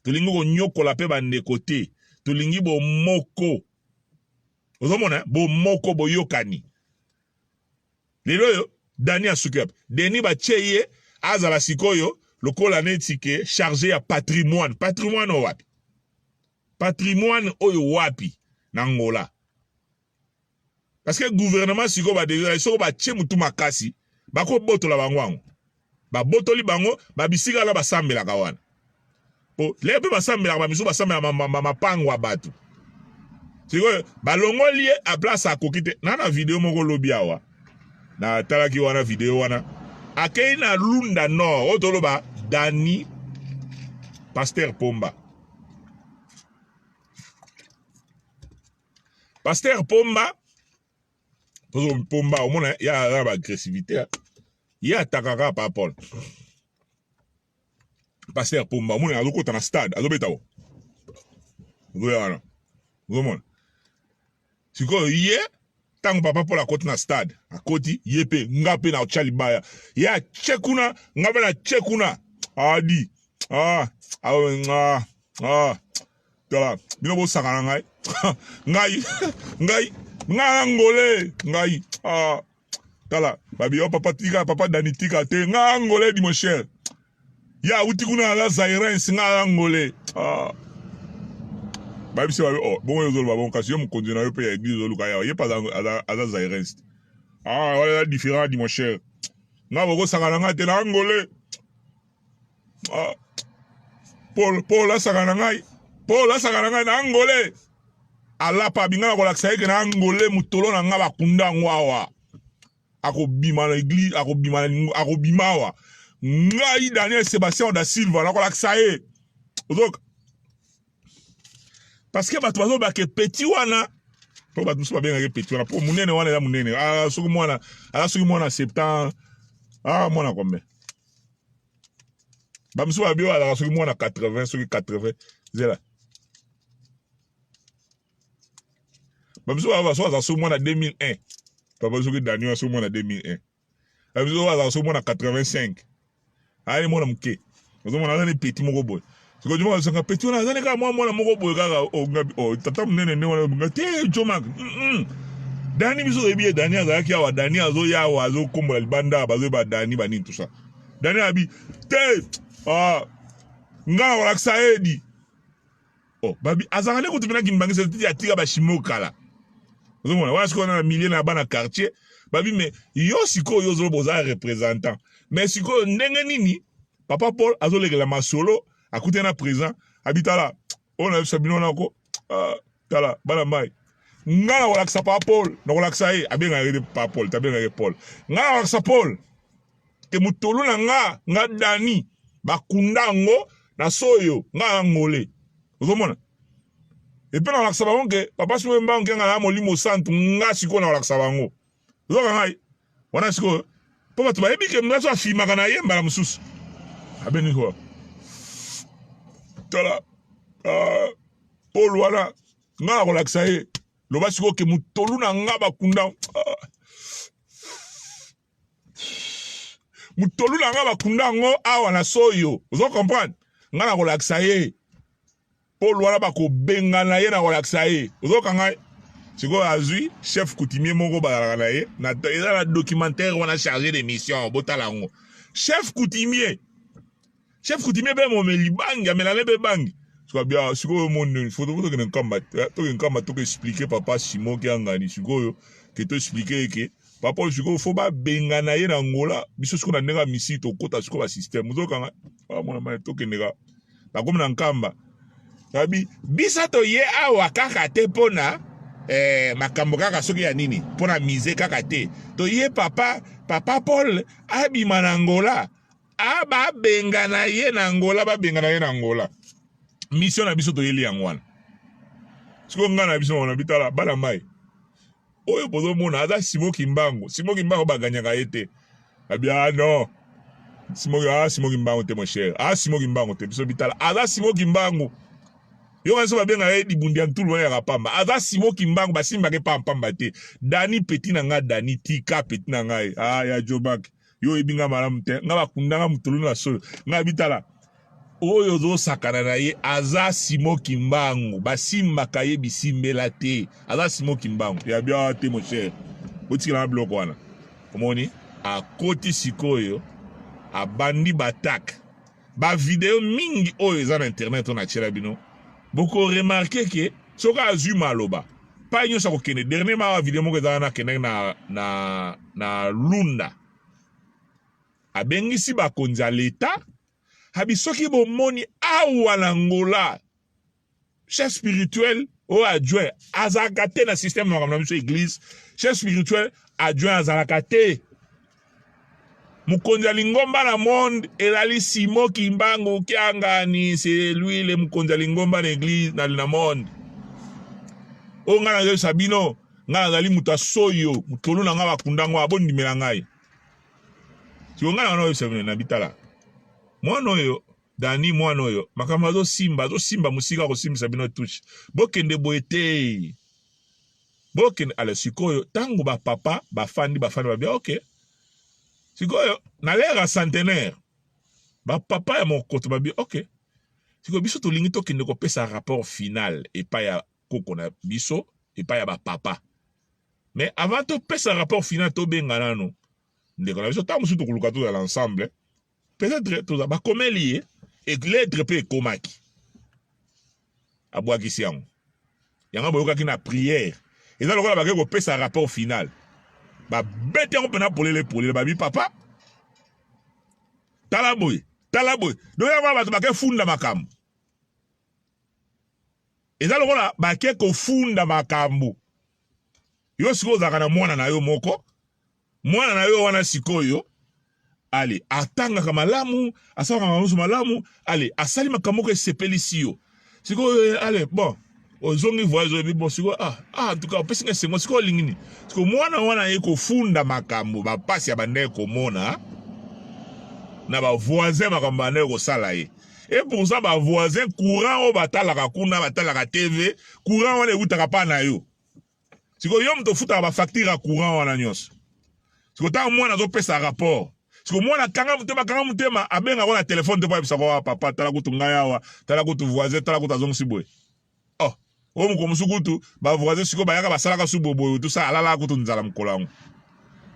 Speaker 1: Tolingi konyokola mpe bandeko te, tolingi bomoko. Ozomona bomoko, boyokani. Lelo oyo Dani asuki wapi? Deni batie ye azala sikoyo lokola neti ke chargé ya patrimoine. Patrimoine oyo wapi? Patrimoine oyo wapi na Angola? Parce que gouvernement sikoyo ba soko batie mutu makasi, bakobotola bango yango. Babotoli bango babisika wana basambelaka wana. Po lelo mpe basambelaka, bamisu basambelaka mapango ya bato. Sikoyo balongoli ye a place akoki te. Na video moko lobi awa natalaki wana video wana, akei na Lunda Nord oyo toloba Dani Pasteur Pomba. Pasteur Pomba, Pomba omona ya ba agressivité ye atakaka pa Paul. Pasteur Pomba omona azokota na stade, azobeta o ozoya wana, ozomona sikoyo ye ntango papa Paul akoti na stade, akoti ye mpe nga mpe na otya libaya, ye atie kuna, nga mpe natie kuna. Adi ah, ah, ah, tala bino bosaka na ngai ngai ngai ngai angolais ngai ah, tala babi oh, papa tika, papa Dani tika te, ngai angolais di mon cher. Ya awuti kuna aza zairens, ngai angolais ah. Babisi babi oh, bongo ozoloba bongo kasi yo mokonzi na yo mpe ya église ozoluka yawa ye mpe aza zairens. Ah, wana eza différent di mon cher, ngai bokosaka na ngai te na angolais. Ah. Paul, Paul asaka na ngai, Paul asaka na ngai na angolais. Alapa binga na kolakisa ye ke na angolais motolo na ngai bakunda yango awa. Akobima na église, akobima na akobima awa. Ngai Daniel Sébastien da Silva nakolakisa ye. Ozoka parce que bato bazoloba ke petit wana, po bato mosusu babengaki petit wana po monene wana eza monene. Ah, soki mwana aza soki mwana 70, ah, mwana combien? Bamosusu babi oyo azalaka soki mwana 80, soki 80 zela. Bamosusu baba so azala soki mwana 2001, papa soki Daniel soki mwana 2001, bamosusu oyo azalaka soki mwana 85, ayali mwana moke. Ozomona aza ne petit moko boye. Sikoyo joma azosanga petit wana aza ne kaka mwa mwana moko boye kaka oh, tata monene nde wana te jomak. Dani biso oyebi ye, Dani azalaki awa, Dani azoya awa, azokombola libanda, bazoyeba Dani banini tout ça. Dani abi te ah, nga na kolakisa ye di oh, babi azalaka nde kutu mpena kimbangisa titi atika bashimo kala. Ozomona wana sikoyo na milieu na bana quartier babi me yo sikoyo yo ozoloba oza représentant, mais sikoyo ndenge nini papa Paul azolekela masolo akutani na président abi tala oyo nayebisa bino nako ah, tala bana mai nga na kolakisa papa Paul, na kolakisa ye abengaka ye papa Paul te, abengaka ye Paul. Nga na kolakisa Paul ke motolo na nga nga Dani. Bakunda yango na soyo nga na ngole. Ozomona? Epe na kolakisa bango ke papa Simon Kimbangu Kiangani na molimo santu nga sikoyo na kolakisa bango. Ozoka ngai? Wana sikoyo mpo bato bayebi ke moto afimaka na ye mbala mosusu. Abeni ko. Tala uh, Paul wana nga na kolakisa ye. Loba sikoyo ke motolu na nga bakunda uh, motolu na nga bakunda yango awa na soyo. Ozo comprendre? Nga na kolakisa ye. Paul wana bakobengana ye na kolakisa ye. Ozoyoka ngai? Sikoyo azwi chef coutumier moko bazalaka na ye na eza na documentaire wana chargé de mission botala yango. Chef coutumier. Chef coutumier be momeli bangi amelane be bangi. Sikoyo bia sikoyo moni faut tokende nkamba tokende nkamba toko expliquer papa Simon Kiangani sikoyo ke to expliquer ke papa oyo sikoyo faut babengana ye na Angola biso sikoyo na ndenge ya misi tokota sikoyo ba système ozoyoka ngai? Ah mwana mai tokende ka bakomi na nkamba babi biso toye awa kaka te mpona eh, makambo kaka soki ya nini mpona mise kaka te toye papa papa Paul abima na Angola ababengana ye na Angola babengana ye na Angola mission na biso toyeli yango wana sikoyo ngai na biso na bitala bana mai oyo bozomona aza Simon Kimbangu. Simon Kimbangu baganyaka ye te. Abi ah non. Simon ah Simon Kimbangu te mon cher. Ah Simon Kimbangu te biso bitala. Aza Simon Kimbangu. Yo kanisa babenga ye libundi ya ntulu wana ya pamba. Aza Simon Kimbangu basimbaka ye pamba te. Dani petit na nga Dani tika petit na ngai. Ah ya Jobak. Yo oyebi nga malamu te. Nga bakunda nga mutulu na solo. Nga bitala. Oyo ozosakana na ye aza Simon Kimbangu, basimbaka ye bisimbela te, aza Simon Kimbangu ya bia te mon cher, botikela na biloko wana. Omoni akoti sikoyo abandi batake ba video mingi oyo eza na internet oyo natiela bino, boko remarke ke soki azwi maloba pai nyonso akokende. Dernièrement awa video moko eza wana akendaki na, na, na Lunda Abengisi bakonzi ya leta abi soki bomoni awa na Angola chef spirituel oyo adjoint azalaka te na système na makambo na biso église, chef spirituel adjoint azalaka te. Mokonzi ya lingomba na monde ezali Simon Kimbangu Kiangani, c'est lui le mokonzi ya lingomba na église na, na monde. Oyo ngai nazoyebisa bino, ngai nazali moto ya soyo, motolu na ngai bakunda ngo abondimela ngai. Siko ngai na oyebisa bino na bitala mwana oyo Dani mwana oyo makambo azosimba azosimba mosika akosimbisa bino touche bokende boye te bokende ale sikoyo ntango bapapa bafandi bafandi babia ok sikoyo na lere ya centenaire bapapa ya mokoto babia ok sikoyo biso tolingi tokende kopesa rapport final epai ya koko na biso epai ya bapapa mais avant topesa rapport final tobenga nano ndeko na biso ntango mosusu tokoluka tozala ensemble peut-être toza bakomeli ye lettre mpe ekomaki abwakisi yango yango boyokaki na prière eza lokola bakei kopesa rapport final babeti yango mpena polele polele babi papa tala boye tala boye donc yango bato bakei funda makambo eza lokola bake kofunda makambo yo sikoyo ozalaka na mwana na yo moko mwana na yo wana sikoyo ale atangaka malamu asalaka makambo malamu ale asali makambo moko esepelisi yo sikoyo eh, ale bon ozongi voyage oyebi bon sikoyo ah, ah, en tout cas opesi nga esengo sikoyo olingi nini sikoyo mwana wana aye kofunda makambo bapasi ya bandaki komona na bavoisin makambo bandaki kosala ye et pour ça ba voisin courant oyo batalaka kuna batalaka TV courant wana ewutaka pa na yo sikoyo yo moto ofutaka ba facture ya courant wana nyonso sikoyo ntango mwana azopesa rapport sikoyo mwana akanga motema akanga motema abengaka na telefone te mpo ayebisaka wa papa tala kutu ngai awa tala kutu voisin tala kutu azongisi boye oh oyo mokolo mosusu kutu ba voisin sikoyo bayaka basalaka su boboyo tout ça alalaka kutu nzala mokolo yango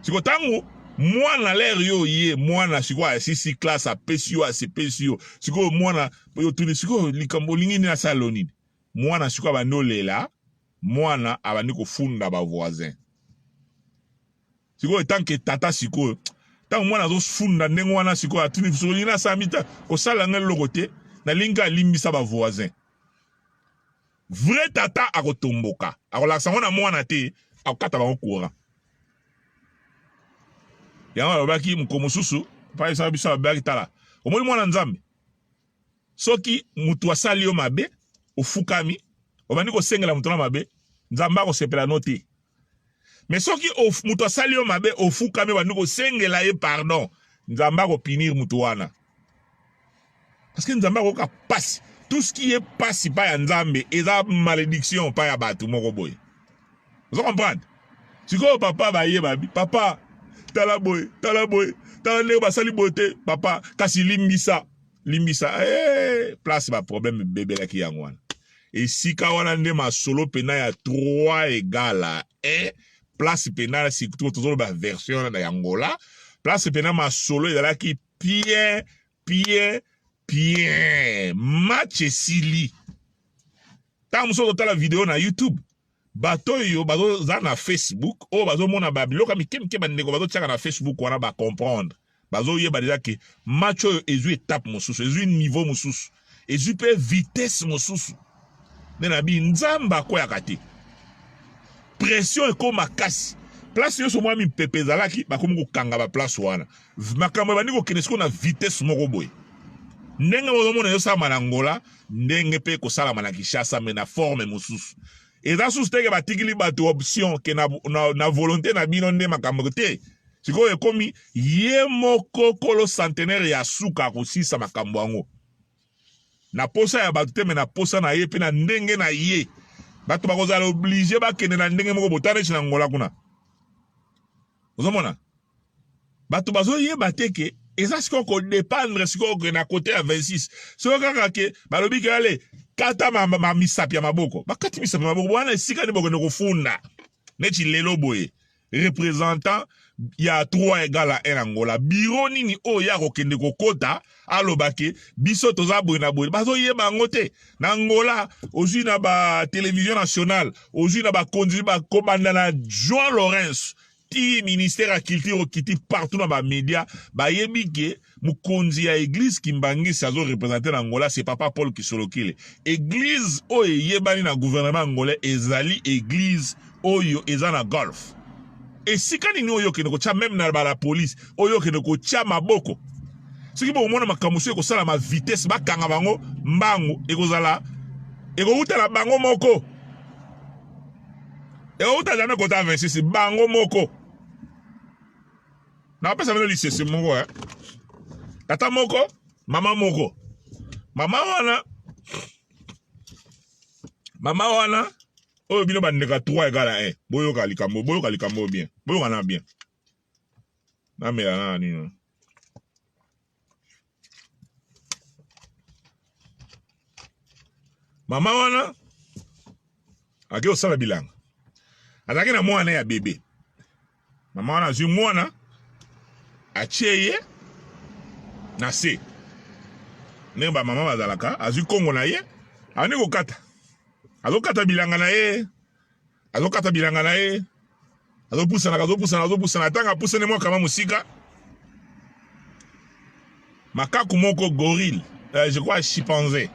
Speaker 1: sikoyo ntango mwana lere yo ye mwana sikoyo asisi classe apesi yo asepesi yo sikoyo mwana yo tuni sikoyo likambo olingi nini asala yo nini mwana sikoyo abandi olela mwana abandi kofunda ba voisin sikoyo etanke tata sikoyo ntango mwana azofunda ndenge wana sikoyo atuni soki olingi nasala mita kosala ngai eloko te nalingi alimbisa ba voisin vrai tata akotomboka akolakisa yango na mwana te akokata bango courant yango alobaki mokolo mosusu papa biso alobaki tala Omoni mwana Nzambe, soki mutu asali yo mabe, ofukami, obandi kosengela mutu na mabe, Nzambe akosepela no te. Mais soki mutu asali yo mabe, ofukami, obandi kosengela ye pardon, Nzambe akopinir mutu wana. Parce que Nzambe akoyoka pasi. Tout ce qui est pasi pa ya Nzambe eza malédiction pa ya batu moko boye. Ozo comprendre? Sikoyo papa baye babi, papa tala boye, tala boye, tala ndenge basali boye te, papa kasi limbisa, limbisa. Eh, place ba problème ebebelaki yango wana. Esika wana nde masolo pena ya 3 égale à 1 place pena surtout tozoloba version wana ya Angola, place pena masolo ezalaki bien bien bien match esili. Ntango mosusu ozotala video na YouTube, bato oyo bazoza na Facebook oyo bazomona ba biloko ya mike mike bandeko bazotiaka na Facebook wana ba comprendre, bazoyeba deja ke match oyo ezwi etape mosusu, ezwi niveau mosusu, ezwi mpe vitesse mosusu. Nde na bi Nzambe akweyaka te, pression ekoma makasi, place nyonso mwa mipepe ezalaki bakomi kokanga ba place wana, makambo ebandi kokende sikoyo na vitesse moko boye. Ndenge bozomona ezosalama na Angola, ndenge mpe ekosalama na Kinshasa, me na forme mosusu. Eza susu te ke batikili bato option ke na volonté na bino nde makambo te. Sikoyo ekomi ye moko kolo centenaire ya suka akosisa makambo yango na posa ya bato te, me na posa na ye mpe na ndenge na ye. Bato bakozala oblige bakende na ndenge moko botala neti na Angola kuna. Ozomona bato bazoyeba te ke eza sikoyo kodependre sikoyo ke na kote ya 26 soki kaka ke balobi ke ale kata ma misapi ya maboko, bakati misapi ya maboko wana esika nde bokende kofunda. Neti lelo boye représentant ya 3 égale à 1 Angola, bureau nini oyo ya kokende kokota aloba ke biso toza boye na boye, bazoyeba yango te. Na Angola ozwi na ba télévision nationale, ozwi na bakonzi bakobanda na João Lourenço ti ministère ya culture okiti partout na ba media, bayebi ke mokonzi ya église Kimbangisi azo représenter na Angola, c'est papa Paul Kisolokele. Église oyo eyebani na gouvernement angolais ezali église oyo eza na golf. Esika nini oyo okende kotia meme na ba la police oyo okende kotia maboko, soki bokomona makambo mosusu ekosalama vitesse, bakanga bango mbangu, ekozala ekowuta na bango moko, ekowuta jamais kota 26 bango moko. Napesa bino lisese moko eh. Tata moko, mama moko. Mama wana oyo bino bandeko ya 3 égale à 1, boyoka likambo, boyoka likambo bien, boyoka na bien. Namela na nini? Mama wana ake kosala bilanga, azalaki na mwana ya bebe. Mama wana azwi mwana atie ye na se, ndenge ba mama bazalaka, azwi kongo na ye abandi kokata, azokata bilanga na ye, azokata bilanga na ye, azopusana, azopusana, azopusana. Ntango apusani mwa kama mosika, makaku moko gorille, je crois chimpanzé,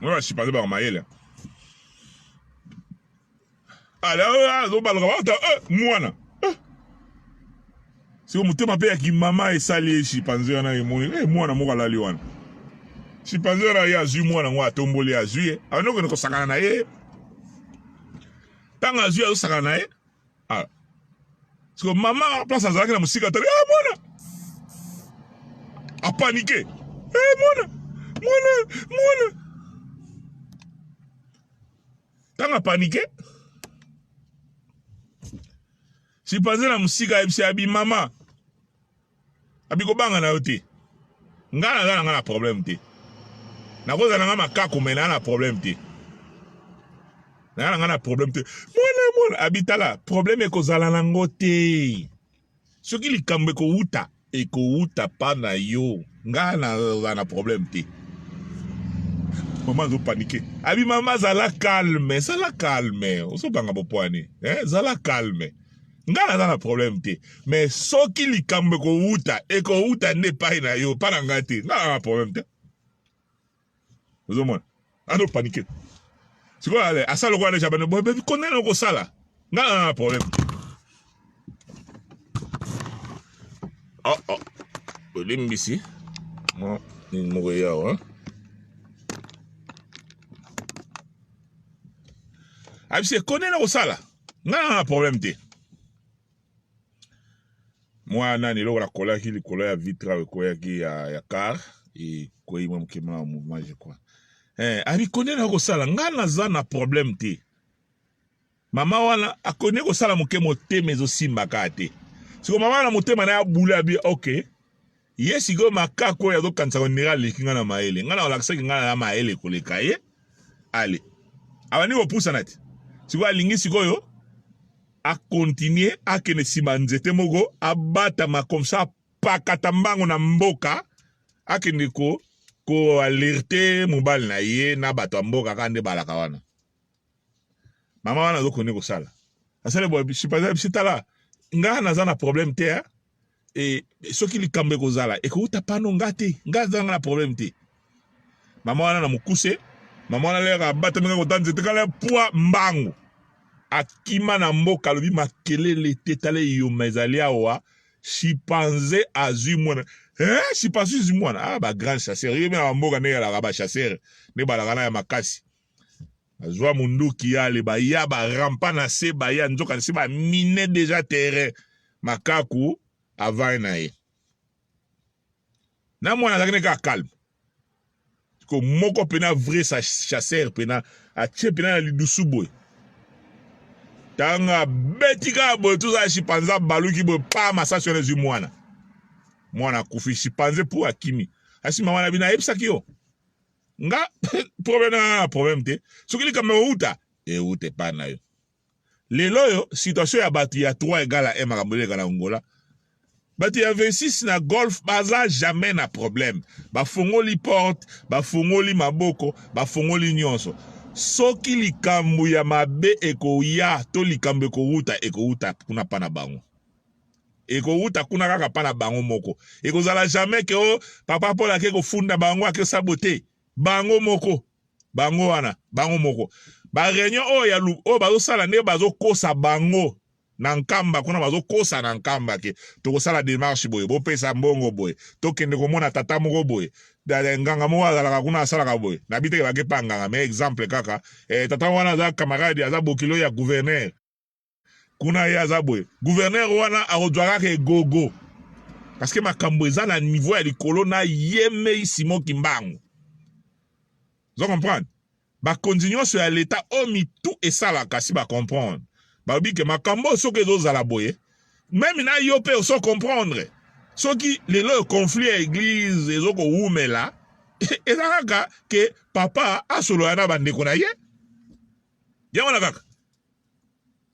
Speaker 1: oyo chimpanzé baka mayele, ala azobaluka bata mwana siko motema mpe ya kimama esali ye. Chimpanzé wana emoni mwana moko alali wana, chimpanzé wana ye azwi mwana ngo, atomboli, azwi ye, abandi kokende kosakana na ye. Ntango azwi, azosakana na ye, siko mama place azalaki na mosika tali, mwana apanike, mwana, mwana, mwana. Ntango apanike, chimpanzé na mosika ayebisi, abi mama, abi kobanga na yo te, ngai naza na ngai na problème te, nakozala na ngai makako, me naa na problème te, naa na ngai na problème te. Mwana, mwana, abi tala, problème ekozala nango te. Soki likambo ekowuta, ekowuta pa na yo, ngai naza na problème te. Mama azopanike, abi mama zala calme, zala calme, ozobanga bopwani, eh? Zala calme, ngai naza na problème te, mais soki likambo ekowuta, ekowuta nde epai na yo, pa na ngai te, ngai naza na problème te. Ozomona azopanike sikoyo, ale asala lokola deja bano boye, konene okosala, ngai naza na problème. Oh oh, olimbisi. Mwa nini moko ye awa. Ayebisi ye kone na kosala. Nga na problème te. Mwa nani eloko nakolaki likolo ya vitre awa ekweyaki ya, ya car ekweyi mwa moke mwa mouvement je crois. Eh, abi kone na kosala nga naza na problème te. Mama wana akoni kosala moke motema ezosimba kaka te. Sikoyo mama wana motema na ye abule abi ok. Ye sikoyo makako oyo azokanisa kondira aleki nga na mayele. Nga na kolakisaki nga na mayele koleka ye. Ale. Abandi kopusana te. Sikoyo alingi sikoyo akontinue akende nsima nzete moko abatama comme ça apakata mbango na mboka akende ko ko alerte mobali na ye na bato ya mboka kaka nde balaka wana. Mama wana azokende kosala asali boye chimpanze abisi tala nga naza na problème te hein? E, soki likambo ekozala ekouta pano nga te nga aza nga na problème te mama wana na mokuse mama wana lere abatami nga kota nzete kala pwa mbangu akima na mboka alobi makelele te tala eyoma ezali awa chimpanze azwi mwana eh chimpanze azwi mwana ah ba grand chasseur ye na mboka ndenge alaka ba chasseur nde balaka na ya makasi Azwa munduki ale baya ba rampa na se baya nzoka nse ba mine deja terrain makaku avant na ye na mwana azalaki ne kaka calme ko moko pena vrai chasseur pena atie pena na lidusu boye tanga abeti kaka boye tozala chimpanze abaluki boye pa masasi wana ezwi mwana mwana akufi chimpanze mpo akimi asi mama na bino ayebisaki yo nga problème na problème te soki likambo euta euta epai na yo lelo oyo situation ya bato ya 3 egal a 1 makambo eleka na Angola bato ya 26 na golf baza jamais na problème bafongoli porte bafongoli maboko bafongoli nyonso soki likambo ya mabe ekoya to likambo ekowuta ekowuta kuna pa na bango ekowuta kuna kaka pa na bango moko ekozala jamais ke o oh, papa Paul ake kofunda bango ake sabote bango moko bango wana bango moko ba réunion oyo ya oyo bazosala nde bazokosa bango na nkamba kuna bazokosa na nkamba ke tokosala demarche boye bopesa mbongo boye tokende komona tata moko boye nganga moko azalaka kuna asalaka boye nabi teke bake pa nganga mais exemple kaka eh, tata wana aza camarade aza bokilo ya gouverneur kuna ye aza boye gouverneur wana akozwa kaka egogo parce que makambo eza na niveau ya likolo na ye mei Simon Kimbangu ozo comprendre bakonzi nyonso ya leta oyo mitu esalaka si bacomprendre balobi ke makambo oyo soki ezozala boye meme na yo mpe oso comprendre soki lelo oyo conflit ya eglise ezokowumela eza kaka ke papa asolola na bandeko na ye yango wana kaka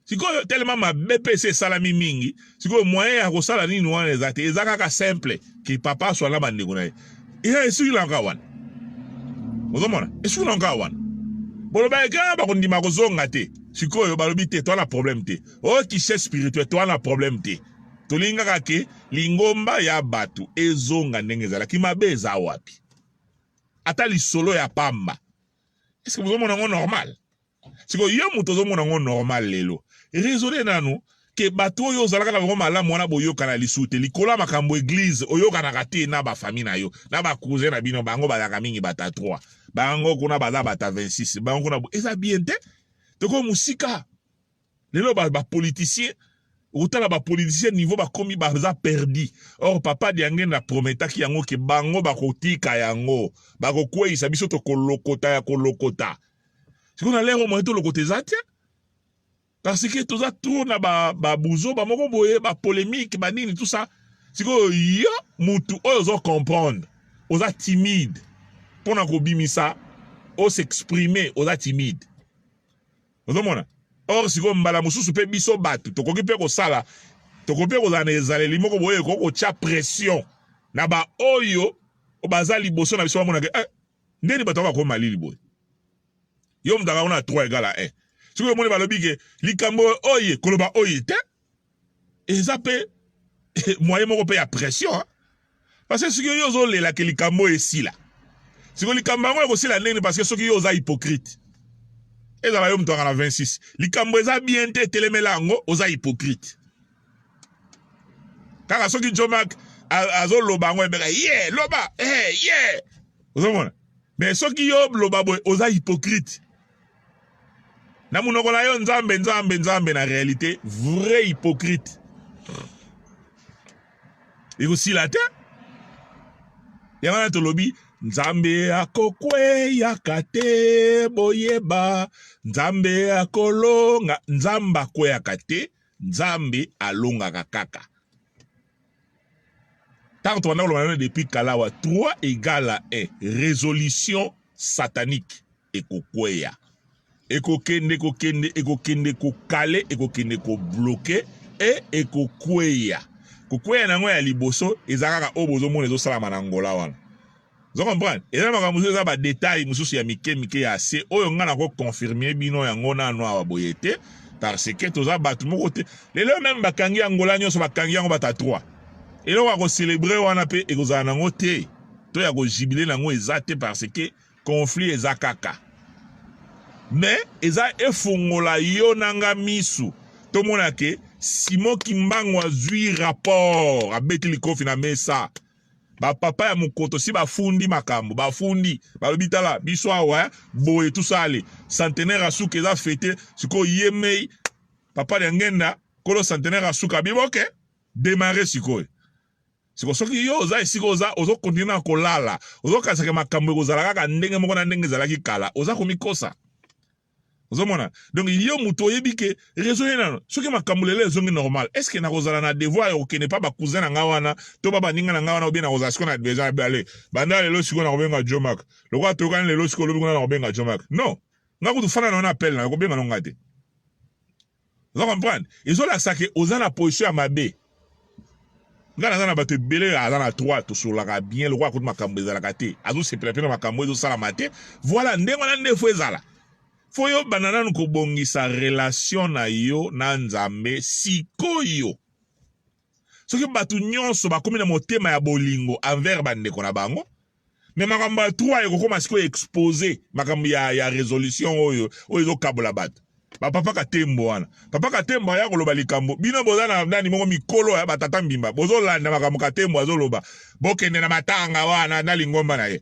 Speaker 1: Sikoyo tellement mabe pe esi esalami mingi, sikoyo moyen ya kosala nini wana eza te, eza kaka simple que papa aswa na bandeko na ye. Eza esuki na kaka wana. Ozomona? Esuki na kaka wana. Boloba eke ah, bakondima kozonga te. Sikoyo balobi te, toa na problème te. Oh kishe spirituel, toa na problème te. Tolingi kaka ke lingomba ya bato ezonga ndenge ezalaki, mabe eza wapi? Ata lisolo ya pamba. Est-ce que bozomona yango normal? Sikoyo yo moto ozomona yango normal lelo, raisonne nanu ke bato oyo ozalaka na bango malamu wana boyokana lisusu te likolo ya makambo eglise oyokanaka te na ba famille na yo na ba cousin na bino bango bazalaka mingi bata 3 bango kuna baza bata 26 bango kuna eza bien te tokomi mosika lelo ba, ba politicien okotala ba politicien niveau bakomi baza perdi or papa Diangenda prometaki yango ke bango bakotika yango bakokweyisa biso tokolokota ya kolokota sikoyo na lero moyen tolokota eza te parce que toza trop na babuzoba ba moko boye ba polemique banini tout ça sikoyo yo mutu oyo ozo comprendre oza timide mpona kobimisa osexprime oza timide ozomona or sikoyo mbala mosusu mpe biso bato tokoki mpe kosala tokoki mpe kozala na ezaleli moko boye ekoki kotya pression na baoyo baza liboso na biso bamonaka eh, ndeni bato bakoma malili boye yo moto akakona 3 egal a 1 soki omoni balobi ke likambo oye koloba oye te eza mpe moyen moko mpe ya pression hein? parce que soki yo ozolela ke likambo oyo esila siko likambo yango ekosila ndenge parce que soki yo oza hypocrite ezala yo moto aka na 26 likambo eza bien te etelemela yango oza hypocrite kaka soki Jomac Azoloba yango ebeka ye loba eh, ye ozomona. Mais soki yo loba boye, oza hypocrite na monoko na yo, Nzambe, Nzambe, Nzambe, na réalité vrai hypocrite. Ekosila te. Yango wana tolobi Nzambe akokweyaka te. Boyeba, Nzambe akolonga. Nzambe akweyaka te, Nzambe alongaka kaka. Ntango tobanda koloba nano depuis kala wa 3 égale à 1, résolution satanique ekokweya, ekokende, ekokende, ekokende kokale, ekokende kobloquer e ekokweya. Kokweya na yango ya liboso eza kaka oyo bozomona ezosalama na Angola wana. Ozo comprendre? Eza makambo mosusu, eza badétail mosusu ya mike mike ya se oyo ngai nakoconfirmer bino yango nano awa boye te, parce que toza bato moko te. Lelo même bakangi Angola nyonso, bakangi yango bato ya 3, eloko ya kocélébrer wana mpe ekozala nango te, to ya kojubiler nango eza te, parce que conflit eza kaka. Mais eza efongola yo nanga misu, tomona ke Simon Kimbangu azwi rapport, abeti likofi na mesa. Bapapa ya mokoto si bafundi makambo, bafundi, balobi: "Tala biso awa boye, tosale centenaire asuka, eza fête." Sikoyo ye mei papa ya ngenda kolo centenaire asuka biboke démarre sikoyo. Siko soki yo oza esika oza, ozocontinuer na kolala, ozokanisaka makambo ekozala kaka ndenge moko na ndenge ezalaki kala, oza komikosa. Ozomona? Donc yo moto oyebi ke raison ye nano, soki makambo lelo ezongi normal, est ce que nakozala na devoir ya kokende pa bacousin na nga wana to ba baninga na nga wana, obie nakozala sikoyo na besoin ale banda lelo sikoyo nakobenga Jomak lokola toyokani lelo, sikoyo olobi kuna nakobenga Jomak? Non, nga kutu fana na wana appel na kobenga no nga te. Oza comprendre? Ezolakisa ke oza na position ya mabe. Nga naza na bato ebele aza na 3, tosololaka bien lokola kutu makambo ezalaka te, azosepela mpe na makambo ezosalama te. Voilà, ndenge wana nde faut ezala. Faut yo banda nanu kobongisa relation na yo na Nzambe. Sikoyo soki bato nyonso bakomi na motema ya bolingo envers bandeko na bango, mais makambo ya 3 ekokóma sikoyo expose, makambo ya résolution oyo ezokabola bato. Bapapa Katembo wana, papa Katembo aya koloba likambo, bino boza na nani moko mikolo ya batata mbimba, bozolanda makambo Katembo azoloba, bokende na matanga wana na lingomba na ye.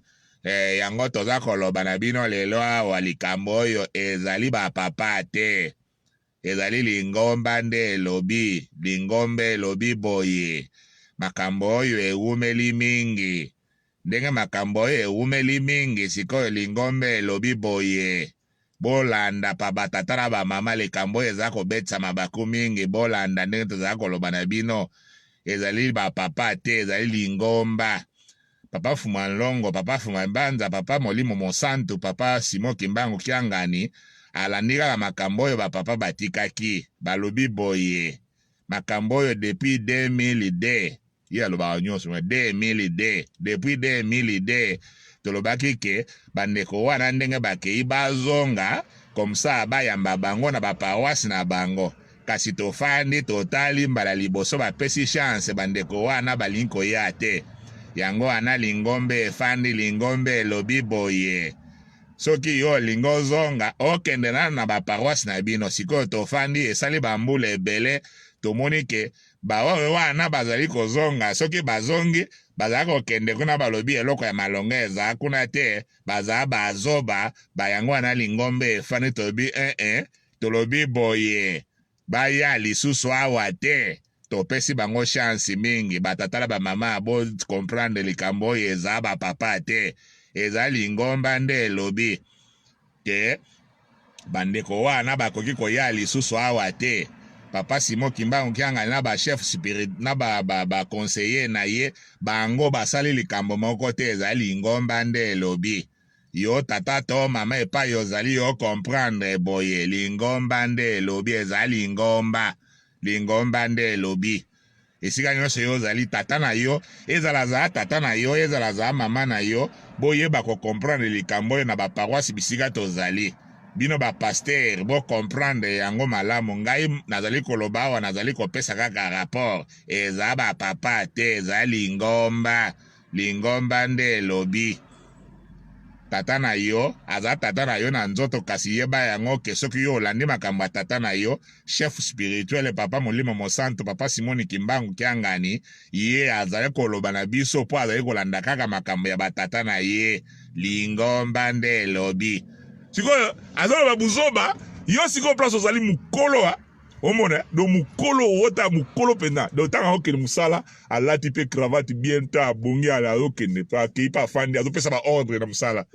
Speaker 1: Yango toza koloba na bino lelo awa, likambo oyo ezali bapapa te, ezali lingomba nde elobi. Lingomba elobi boye: makambo oyo ewumeli mingi, ndenge makambo oyo ewumeli mingi, sikoyo lingomba elobi boye: bolanda pa batata na bamama, likambo oyo eza kobetisa mabaku mingi, bolanda ndenge tozala koloba na bino, ezali bapapa te, ezali lingomba. Papa Fuma Nlongo, papa Fuma Mbanza, papa Molimo Mosantu, papa Simon Kimbangu Kiangani alandi kaka makambo oyo bapapa batikaki. Balobi boye: makambo oyo depuis 2002, ye alobaka nyonso 2002, depuis 2002 tolobaki ke bandeko wana ndenge bakei bazonga, comme ça bayamba bango na baparoisse na bango. Kasi tofandi totali, mbala liboso bapesi chance, bandeko wana balingi koya te. Yango wana lingombe efandi, lingombe elobi boye: soki yo olingi ozonga, okende nano na baparoisse na bino. Sikoyo tofandi, esali bambula ebele, tomoni ke baoyo wana bazali kozonga, soki bazongi, bazali kokende kuna, balobi eloko ya malonga eza kuna te, baza bazoba. Bayango wana lingombe efandi, tolobi 1 tolobi boye: baya lisusu awa te, topesi bango chance mingi. Batata na bamama, bocomprendre likambo oyo eza bapapa te, eza lingomba nde elobi ke bandeko wana bakoki koya lisusu awa te. Papa Simon Kimbangu Kiangani na bachef spirit na baconseiller ba, ba na ye, bango basali likambo moko te, ezali lingomba nde elobi. Yo tata to mama epai ozali, yo comprendre boye: lingomba nde elobi, eza lingomba, lingomba nde elobi. Esika nyonso yo ozali, tata na yo ezala zala tata na yo, ezala zala mama na yo, boyeba kocomprendre likambo oyo na baparoisse bisika tozali. Bino bapasteur, bocomprendre yango malamu. Ngai nazali koloba awa, nazali kopesa kaka rapport. Eza bapapa te, eza lingomba, lingomba nde elobi. Tata na yo aza tata na yo na nzoto, kasi yeba yango ke soki yo olandi makambo ya tata na yo, chef spirituel papa Molimo Mosantu, papa Simoni Kimbangu Kiangani, ye azali koloba na biso mpo azali kolanda kaka makambo ya batata na ye. Lingomba nde elobi. Sikoyo azoloba buzoba, yo sikoyo place ozali mokolo a omona do mokolo owota mokolo mpenza do ntango akokende mosala alati mpe cravate bien ta abongi azokende mpe akei mpe afandi azopesa baordre na mosala.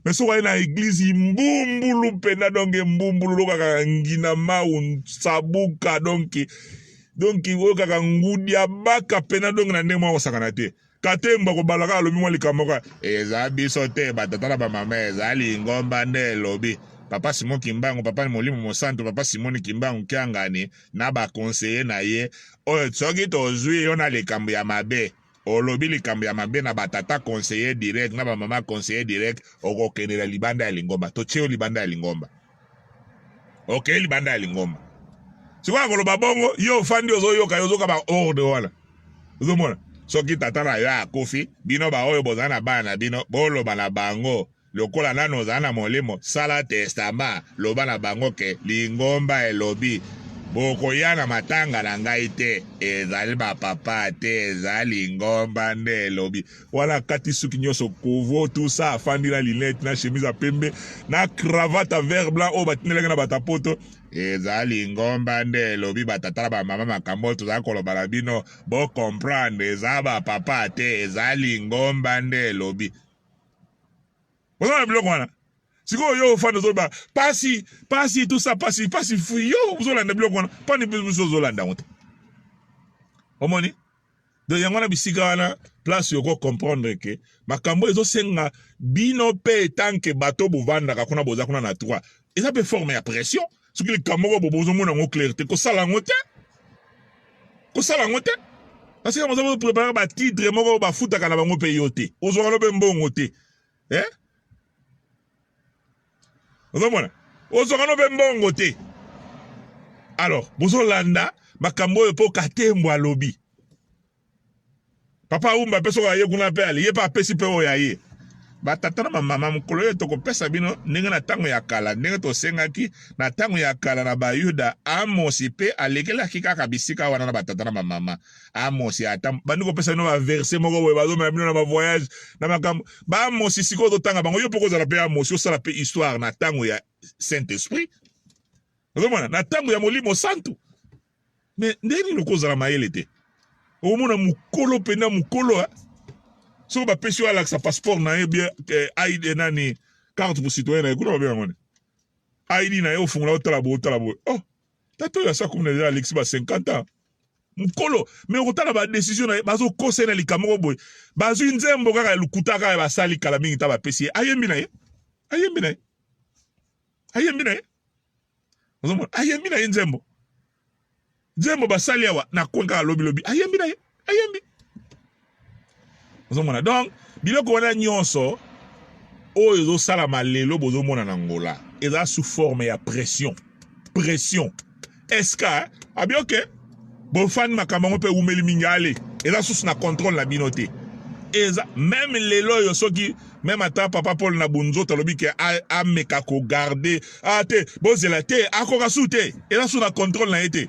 Speaker 1: Me soki aye na eglize mbumbulu mpenza, donk mbumbulu lokaka ngina mau nsabuka, donk oyo kaka ngudi abaka mpenza, donk na ndenge moko akosakana te. Katembo akobala kaka alobi mwa likambo moko eza biso te batata na bamama, eza lingomba nde elobi. Papa Simon Kimbangu, papa Molimo Mosantu, papa Simoni Kimbangu Kiangani na baconseiller na ye, oyo soki tozwi yo na likambo ya mabe, olobi likambo ya mabe na batata conseiller direct na bamama conseiller direct, okokende na libanda ya lingomba. Totie yo libanda ya lingomba, okei libanda ya lingomba. Sikoyo akoloba bongo, yo ofandi ozoyoka, yo ozoyoka ba ordre wana, ozomona soki tata na yo akufi, bino baoyo bozala na bana na bino, boloba na bango lokola nano ozala na molimo, sala testament, loba na bango ke lingomba elobi bokoya na matanga na ngai te, ezali bapapa te, eza lingomba nde elobi. Wana akati suki nyonso kovo tout ça, afandi na lunette na chemise ya pembe na cravate ya vert blanc oyo batindelaki na batapoto. Eza lingomba nde elobi. Batata na bamama, makambo oyo tozali koloba na bino, bocomprendre, eza bapapa te, eza lingomba nde elobi. Oza na biloko wana sikoyo, yo ofanda ozoloba pasi pasi tout ça, pasi pasi, yo ozolanda biloko wana mpani biso ozolanda yango te. Omoni, donc yango wana bisika wana place yoko comprendre ke makambo ezosenga bino mpe tanke bato bovandaka kuna, boza kuna na 3, eza mpe forme ya pression. Soki likambo moko bo bozomona yango clair te, kosala yango te, kosala yango te, parce que boza boprépare batitre moko bafutaka na bango mpe yo te, ozwaka no mpe mbongo te, eh? Ozomona, ozwaka no mpe mbongo te. Alors bozolanda makambo oyo mpo Katembo alobi, papa Umba mpe soki aye kuna mpe ale ye mpe apesi mpe oyo aye. Batata na bamama, mokolo oyo tokopesa bino ndenge na ntango ya kala, ndenge tosengaki na ntango ya kala na Bayuda. Amosi mpe alekelaki kaka bisika wana na batata na bamama. Amosi ata bandi kopesa bino baverse moko boye, bazomela bino na bavoyage na makambo Baamosi. Sikoyo totanga bango, yo mpo kozala mpe Amosi, osala mpe histoire na ntango ya Saint Esprit, ozomona na ntango ya Molimo Santu. Me ndenge nini okozala mayele te? Okomona mokolo mpenza mokolo, soki bapesi yo alakisa passeport na ye bien, ID nani, carte pour citoyen na ye kuna, babenga ngo ID na ye, ofungola otala boye, otala boye, oh, tata oyo asa komona deja alekisi ba 50 ans, mokolo. Me okotala badécision na ye, bazokosa ye na likambo moko boye, bazwi nzembo kaka ya lokuta kaka basali kala mingi ta, bapesi ye, ayembi na ye, ayembi na ye, ayembi na ye, ozomona ayembi na ye nzembo, nzembo basali awa na coin kaka lobilobi, ayembi na ye, ayembi, ozomona. Donc biloko wana nyonso oyo ezosalama lelo, bozomona na Ngola, eza sous forme ya pression, pression. Eske abi oke bofandi makambo yango mpe ewumeli mingi, ale eza susu na contrôle na bino te. Eza même lelo oyo, soki même ata papa Paul na bunzoto alobi ke ameka kogarde a te, bozela te, akoka su te, eza su na contrôle na ye te.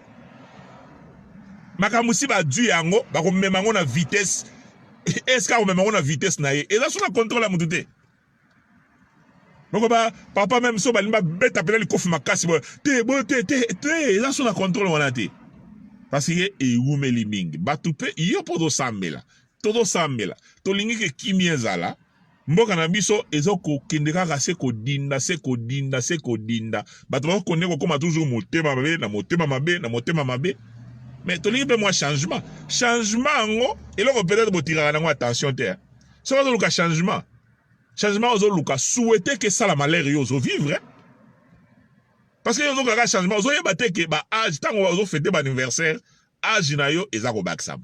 Speaker 1: Makambo si badui yango, bakomema yango na vitesse. Eske akomema yango na vitesse na ye? Eza su na contrôle ya motu te. Boko ba papa même so balingi babeta mpena likofi makasi boye te, boye te, te te, eza so na contrôle wana te, parce que ewumeli mingi. Bato mpe yo mpo tozosambela, tozosambela, tolingi ke kimia ezala. Mboka na biso eza kokende kaka se kodinda, se kodinda, se kodinda. Bato bakokonde kokóma toujours motema mabe na motema mabe na motema mabe. Mais tolingi mpe mwa changement. Changement yango, eloko peut-être botiraka nango attention te. Soki ozoluka changement, changement ozoluka, souhaite ke esala malheur yo ozovivre, parce que yo ozokaka changement, ozoyeba te ke ba âge, ntango ozofete ba anniversaire, âge na yo eza kobakisama.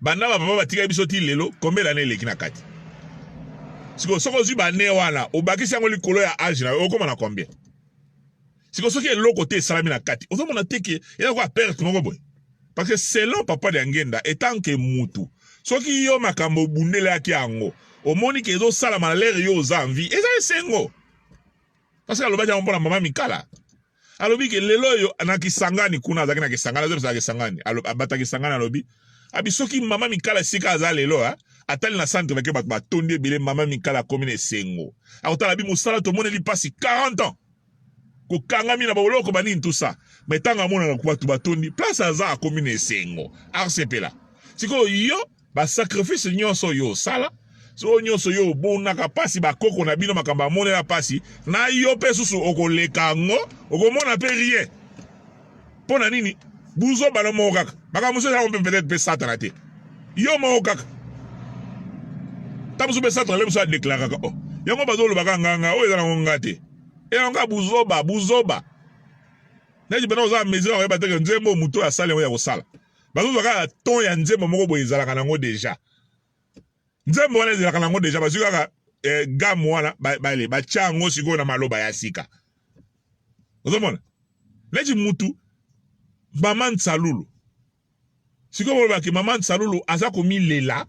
Speaker 1: Banda bapapa batikaki biso ti lelo, combien d'année eleki na kati? Sikoyo soki ozwi bane wana, obakisi yango likolo ya âge na yo, okóma na combien? Sikoyo soki eloko te esalami na kati, ozomona te ke eza kwa perte moko boye? Parce que selon papa Diangenda, etant ke mutu, soki yo makambo obundelaki yango, Omoni ke ezosalama na lere yo oza en vie, eza esengo. Parce que alobaki yango mpona mama Mikala. Alobi ke lelo oyo na Kisangani kuna, azalaki na Kisangani, azobisaka Kisangani, abata Kisangani, alobi abi soki mama Mikala esika aza lelo, atali na centre bake bato batondi ebele, mama Mikala akomi na esengo. Akotala bi mosala tomoneli mpasi 40 ans kokangami na boloko banini tout ça, mais ntango amonaka bato batondi place aza, akomi na esengo, arsepela. Sikoyo yo, basacrifice nyonso oyo osala, soki nyonso yo obonaka mpasi, bakoko na bino makambo amonela mpasi na yo mpe susu okoleka yango, okomona mpe rien. Mpo na nini? Buzoba no moko kaka. Makambo mosusu ezalaka mpe peut-être mpe Satana te, yo moko kaka. Ta mosusu mpe Satana le mosusu adeklaraka o yango bazolobaka nganga oyo eza nango nga te, eyango kaka buzoba buzoba. Neti mpena oza mesure oyeba teke nzembo moto oyo asali yango ya kosala, bazozwa kaka ton ya nzembo moko boye ezalaka nango deja, nzembo wana ezalaka nango deja, bazwi kaka gamme wana, bale batya yango sikoyo na maloba ya sika. Ozomona neti mutu mama Nsalulu sikoyo bolobaki mama Nsalulu aza komilela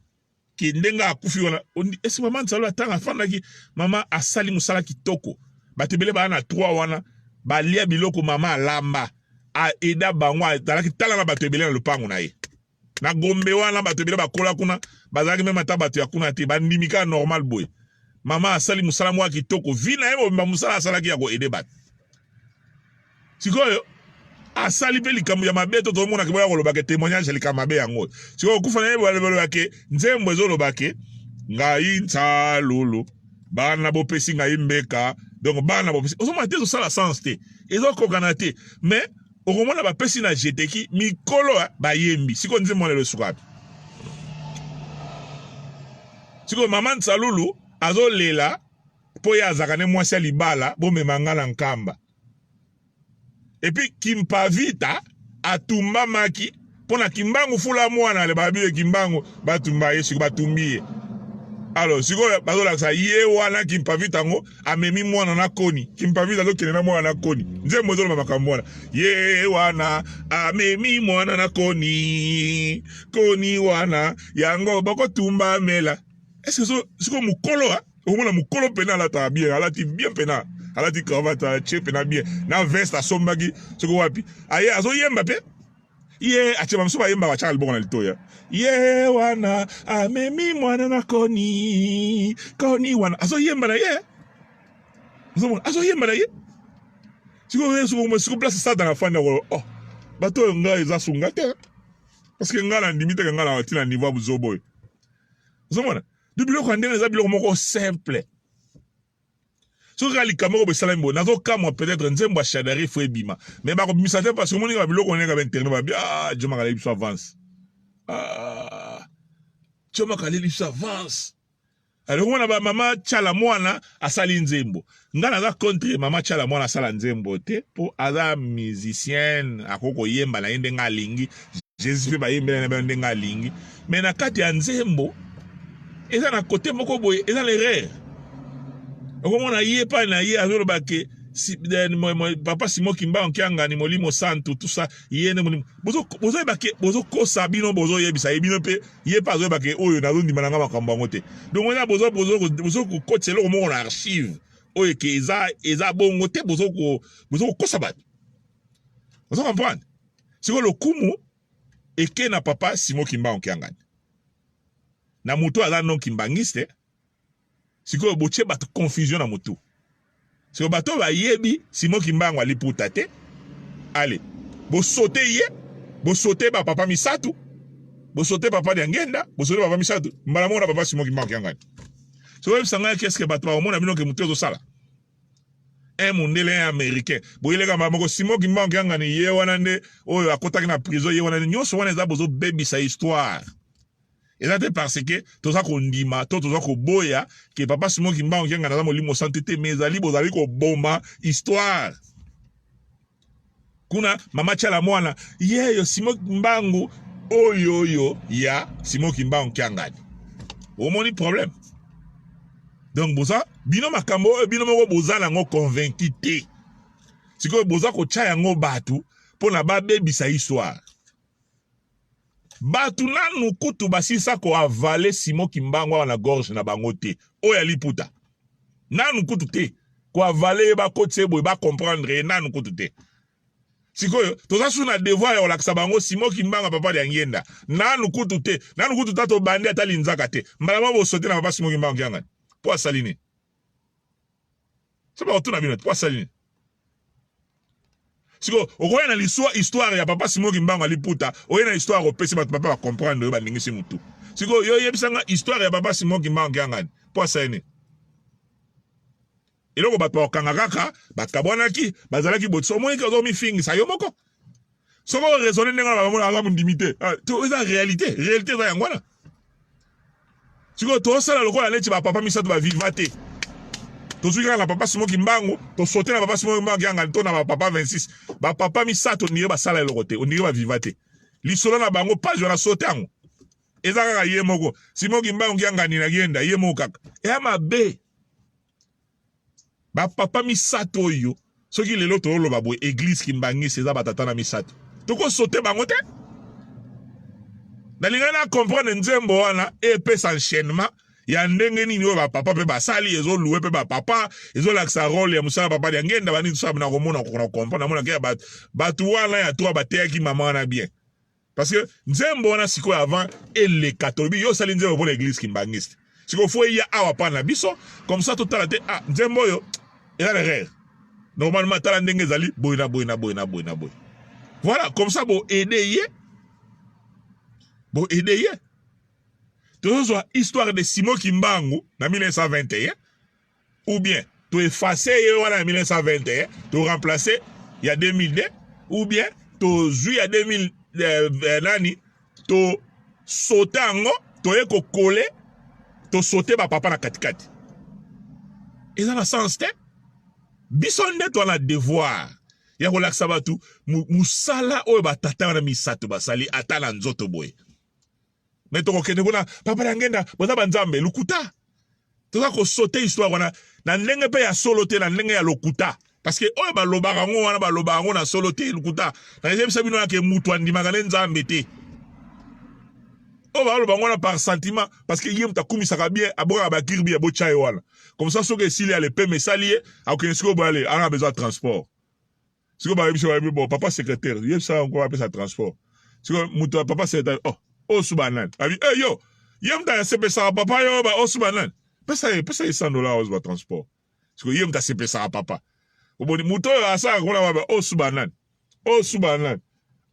Speaker 1: ke ndenge akufi wana. Esi mama Nsalulu atanga afandaki, mama asali mosala kitoko, bato ebele baya na 3 wana balia biloko mama alamba, aeda bango, azalaki tala na bato ebele na lopango na ye na Gombe wana, bato ebele bakola kuna, bazalaki meme ata bato ya kuna te, bandimi kaka normal boye. Mama asali mosala moko ya kitoko, vie na ye mobimba mosala asalaki ya koaider bato. Sikoyo asali mpe likambo ya mabe to tomonaka boya kolobaka témoignage ya likambo mabe yango. Sikoyo okufa na ye, balobake nzembo ezolobake ngai Nsalulu, bana bopesi ngai mbeka, donc bana bopesi, ozomona te, ezosala sens te, ezokokana te. Mais okomona bapesi na jeteki mikolo bayembi. Sikoyo nzembo wana elosuka wapi? Sikoyo mama Nsalulu azolela mpo ye azalaka ne mwasi ya libala, bomema nga na Nkamba. Et puis Kimpavita atumbamaki mpo na Kimbangu fula mwana le babi ye Kimbangu batumba ye, sikoyo batumbi ye. Alors sikoyo bazolakisa ye wana Kimpavita yango amemi mwana na koni, Kimpavita azokende na mwana na koni, nzembo ezoloba makambo wana, ye wana amemi mwana na koni, koni wana yango bokotumba mela. Est-ce sikoyo mokolo okomona mokolo mpena alataka bien, alati bien mpena, alati cravate, atie mpena bien na veste asombaki soki wapi, aye azoyemba mpe ye atie. Bamosusu bayembaka, atiaka liboko na litoya, ye wana amemi mwana na koni, koni wana azoyemba na ye, ozomona azoyemba na ye. Sikoyo siko place Satana afandi akolo, oh, bato oyo ngai eza sunga te, parce que ngai nandimi teke ngai na ntina niveau ya buzoba oyo. Ozomona de biloko ya ndenge eza biloko moko simple. Soki kaka likambo moko boesalami boye, nazokamwa, peut-être nzembo ya Shadary faut ebima, mais bakobimisa te, parce que omoni kaka biloko ndenge bainternet babi, ah, Jomaka aleli biso avance, ah, Jomaka aleli biso avance. Alors omona bamama Tiala Mwana asali nzembo, ngai naza contre mama Tiala Mwana asala nzembo te, mpo aza musicienne, akoki koyemba na ye ndenge alingi. Jésus mpe bayembela na bino ndenge alingi, mais na kati ya nzembo eza na kote moko boye eza na erreur. Okomona ye epai na ye azoloba ke si, papa Simon Kimbangu Kiangani molimo santu, tout ça, ye nde molimo. Bozoyeba ke bozokosa bino, bozoyebisa ye bino mpe ye mpe azoyeba ke oyo nazondima na nga makambo yango te. Donc wana bozokotisa eloko moko na archive oyo ke eza bongo te, bozokokosa bato. Ozo comprendre? Sikoyo lokumu eke na papa Simon Kimbangu Kiangani na moto aza non kimbangiste. Sikoyo botie bato confusion na motu. Sikoyo bato oyo bayebi Simon Kimbangu aliputa te, ale bosote ye, bosote bapapa misato, bosote papa Diangenda, bosote papa misato mbala moko na papa Simon Kimbangu Kiangani. Sikoyo oyebisa ngai, qu'est-ce bato bakomona bino ke motu ezosala un mondele, un américain boyeleka mbala moko Simon Kimbangu Kiangani, ye wana nde oyo akotaki na prison, ye wana nde nyonso wana eza bozobebisa histoire. Eza te parce que toza kondima to toza koboya ke papa Simon Kimbangu Kiangani aza molimo santu te, mais ezali bozali koboma histoire. Kuna mama Tiala Mwana yeyo Simon Kimbangu oyo oyo ya Simon Kimbangu Kiangani, omoni problème. Donc boza bino makambo oyo bino moko boza nango convaincu te, sikoyo boza kotya yango bato mpona babebisa histoire. Bato nanu kutu basilisa ko avaler Simon Kimbangu awa na gorge na bango te. Oyo ya liputa. Nanu kutu te. Ko avaler ye bakotisa ye boye ba comprendre ye nanu kutu te. Sikoyo toza su na devoir ya kolakisa bango Simon Kimbangu papa Diangienda. Nanu kutu te. Nanu kutu ta tobandi ata linzaka te. Mbala moko bosote na papa Simon Kimbangu Kiangani. Po asali nini? Soki bakotuna bino po asali nini? Sikoyo okoya na liswa histoire ya papa Simon Kimbangu aliputa, oye na histoire opesi bato papa ba comprendre yo baningisi mutu. Sikoyo yo yebisa nga histoire ya papa Simon Kimbangu Kiangani po asali nini? Eloko bato bakokanga kaka bakabwanaki bazalaki botisa omoni ke ozomifingisa yo moko. Soki o raisonner ndenge wana bamona aza mondimi te. Ah, to eza réalité, réalité eza yango wana. Sikoyo tosala lokola neti ba papa misato ba viva te. Tozwi kaka na papa Simon Kimbangu, tosote na papa Simon Kimbangu Kiangani to na ba papa 26. Ba papa misato ondire basala eloko te, ondire ba viva te. Lisolo na bango page wana sote yango. Eza kaka ye moko. Simon Kimbangu Kiangani na Gienda ye moko kaka. Eya mabe. Ba papa misato oyo soki lelo toloba boye eglise kimbangisi eza ba tata na misato toko sauter bango te. Nalingai na comprendre nzembo wana epesa enchaînement ya ndenge nini oyo ba papa pe basali ezo louer pe ba papa ezolakisa role ya mosala papa Diangienda banini tout ça na komona na comprendre namona ke bato wana ya trois bateyaki mama wana bien. Parce que nzembo wana sikoyo avant eleka tolobi yo osali nzembo pona eglise kimbangiste sikoyo fo eya awa pa na biso comme ça totala te ah nzembo oyo eza na erreur normalement tala ndenge ezali boye na boye na boye na boye na boye voilà comme ça bo aider ye bo aider ye tozozwa histoire de Simon Kimbangu na 1921 ou bien to effacer ye wana ya 1921 to remplacer ya 2002 ou bien tozwi ya 2000 eh, eh, nani to saute yango toye kokole to saute bapapa na katikati eza na sens te. Biso nde toa na devoir ya kolakisa bato mosala oyo batata wana misato basali ata na nzoto boye. Me tokokende kuna papa na ngenda boza banzambe lokuta. Toza kosote histoire wana na ndenge mpe ya solo te, na ndenge ya lokuta. Parce que oyo balobaka yango wana balobaka yango na solo te, lokuta. Nayebisa bino yake mutu andimaka ne nzambe te. Oyo baloba yango wana par sentiment, parce que ye mutu akumisaka bien, abokaka ba kirbi ya botya ye wana. Comme ça soki esili ale peme esali ye, akokende sikoyo boye ale, ana besoin ya transport. Sikoyo bayebisi bayebi bon papa secrétaire, yebisa yango apesa transport. Sikoyo mutu ya papa secrétaire, oh, osuba nani? Abi, eh yo, ye mutu asepesaka papa yo ba osuba nani? Pesa ye, pesa ye 100 dollars ozwa transport. Sikoyo ye mutu asepesaka papa. Oboni mutu oyo asalaka kuna ba osuba nani? Osuba nani?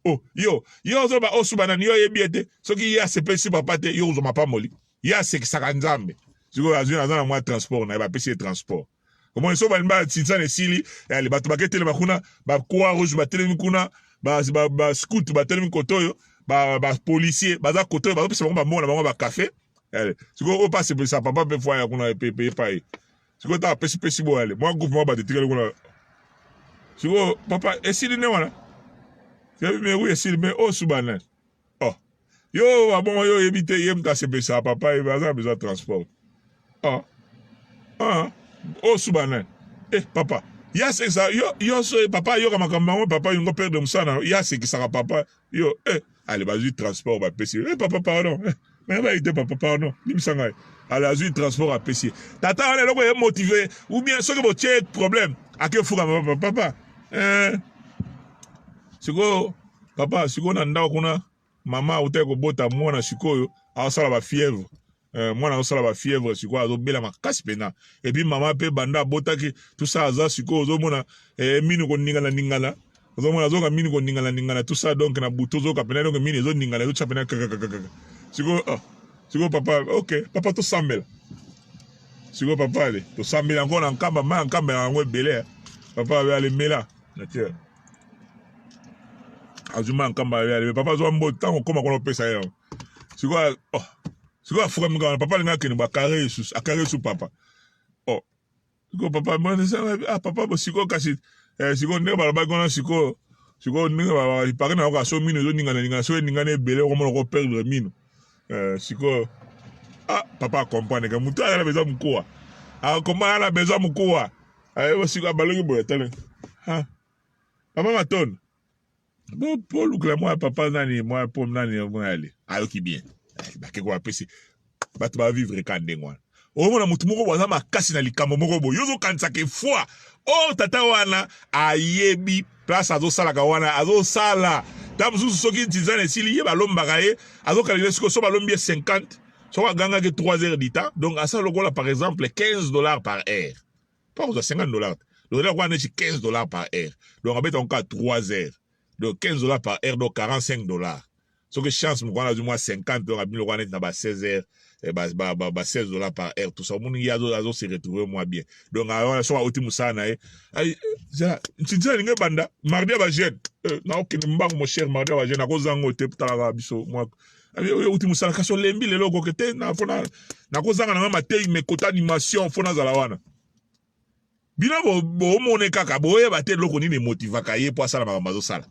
Speaker 1: Oh, yo, yo ozoba osuba nani? Yo oyebi ye te. Soki ye asepelisi papa te, yo ozwa mapamboli. Ye asekisaka Nzambe. Sikoyo azwi aza na mwa transport na ye, bapesi ye transport. Omoni so balingi batinsa esili, ale bato baketelema kuna, ba croix rouge batelemi kuna, ba ba, ba scout batelemi kote oyo, ba ba policier baza kote oyo, bazopesa bango bambongo na bango ba café. Ale sikoyo oyo pa sepelisa papa mpe fo aya kuna epe epai. Sikoyo ta apesi pesi boye ale mwa groupe mwa bato etikali kuna. Sikoyo papa esili nde wana. Mais oui esili mais oyo suba nani? Oh yo abongo yo oyebi te ye moto asepelisa papa ye aza na besoin transport. Oh ah oyo suba nani? Eh papa ye asekisa yo yo so papa ayoka makambo yango papa yongo père de mosala ye asekisaka papa yo eh ale bazwi transport bapesi ye eh papa pardon eh, mais bayi te papa pardon limbisa ngai ale azwi transport apesi ye tata wana eloko ye motive ou bien soki botie problème ake fukama papa papa eh sikoyo papa sikoyo na ndako kuna mama autaki kobota mwana sikoyo azosala ba fièvre eh, mwana azosala ba fièvre sikoyo azobela makasi mpenza epuis mama mpe banda abotaki tout ça aza sikoyo ozomona eh, minu koningana ningana ozomona azoka minu koningana ningana tout ça donc na butu ozoka mpenza donc minu ezoningana ezotya mpenza kakakakaka sikoyo oh, sikoyo papa ok papa tosambela sikoyo papa ale tosambela yango na nkamba mai ya nkamba yango ebele eh. Papa abe ale mela na tie azwi mai ya nkamba abe ale papa azwa mbote ntango okoma kuna opesa ye yango sikoyo oh, sikoyo afukami kaka papa alingi akende bakare lisusu akare lisusu papa oh sikoyo papa ah papa bo sikoyo kasi eh, sikoyo ndenge balobaki wana sikoyo sikoyo ndenge ipake na yoka so mino ezoningana ningana so eningana ebele okomona oko perdre mino eh, sikoyo ah papa acomprendre ke moto azala besoin mokuwa akomprendre ala besoin mokuwa aye sikoyo abaloki boye tala ah papa matondo. Bolukela mwa papa nani, mwa po nani mwa ale ayoki bien, bakeko bapesi bato bavivre ka ndenge wana. Omona motu moko boye aza makasi na likambo moko boye, yo ozokanisaka efoi or tata wana ayebi place azosalaka wana, azosala ta mosusu. Soki ntinzana esili, ye balombaka ye, azokalile sikoyo. So balombi ye 50, soki agangaki 3 heures du temps, donc asala lokola par exemple 15 $ par heure, mpo akozwa 50 $. Donc eloko wana neti 15 $ par heure, donc abetaka kaka 3 heures, donc 15 $ par heure, donc 45 $. Soki chance moko wana azwi mwa 50, donc abimi lokola neti na ba 16 heures, ba 16 $ par heure, tout ça. Omoni ye azo se retrouver mwa bien. Donc wana soki auti mosala na ye, ntintina alingi ebanda mardi ya bajeune, naokende mbangu, mon cher, mardi ya bajeune nakozanga te. Talaka biso mwa oyo outi mosala, kasi olembi lelo, okoke te. Nakozanga nanga matei, mais kota animation fo nazala wana. Bino bomone kaka, boyeba te eloko nini emotivaka ye mpo asala makambo azosala.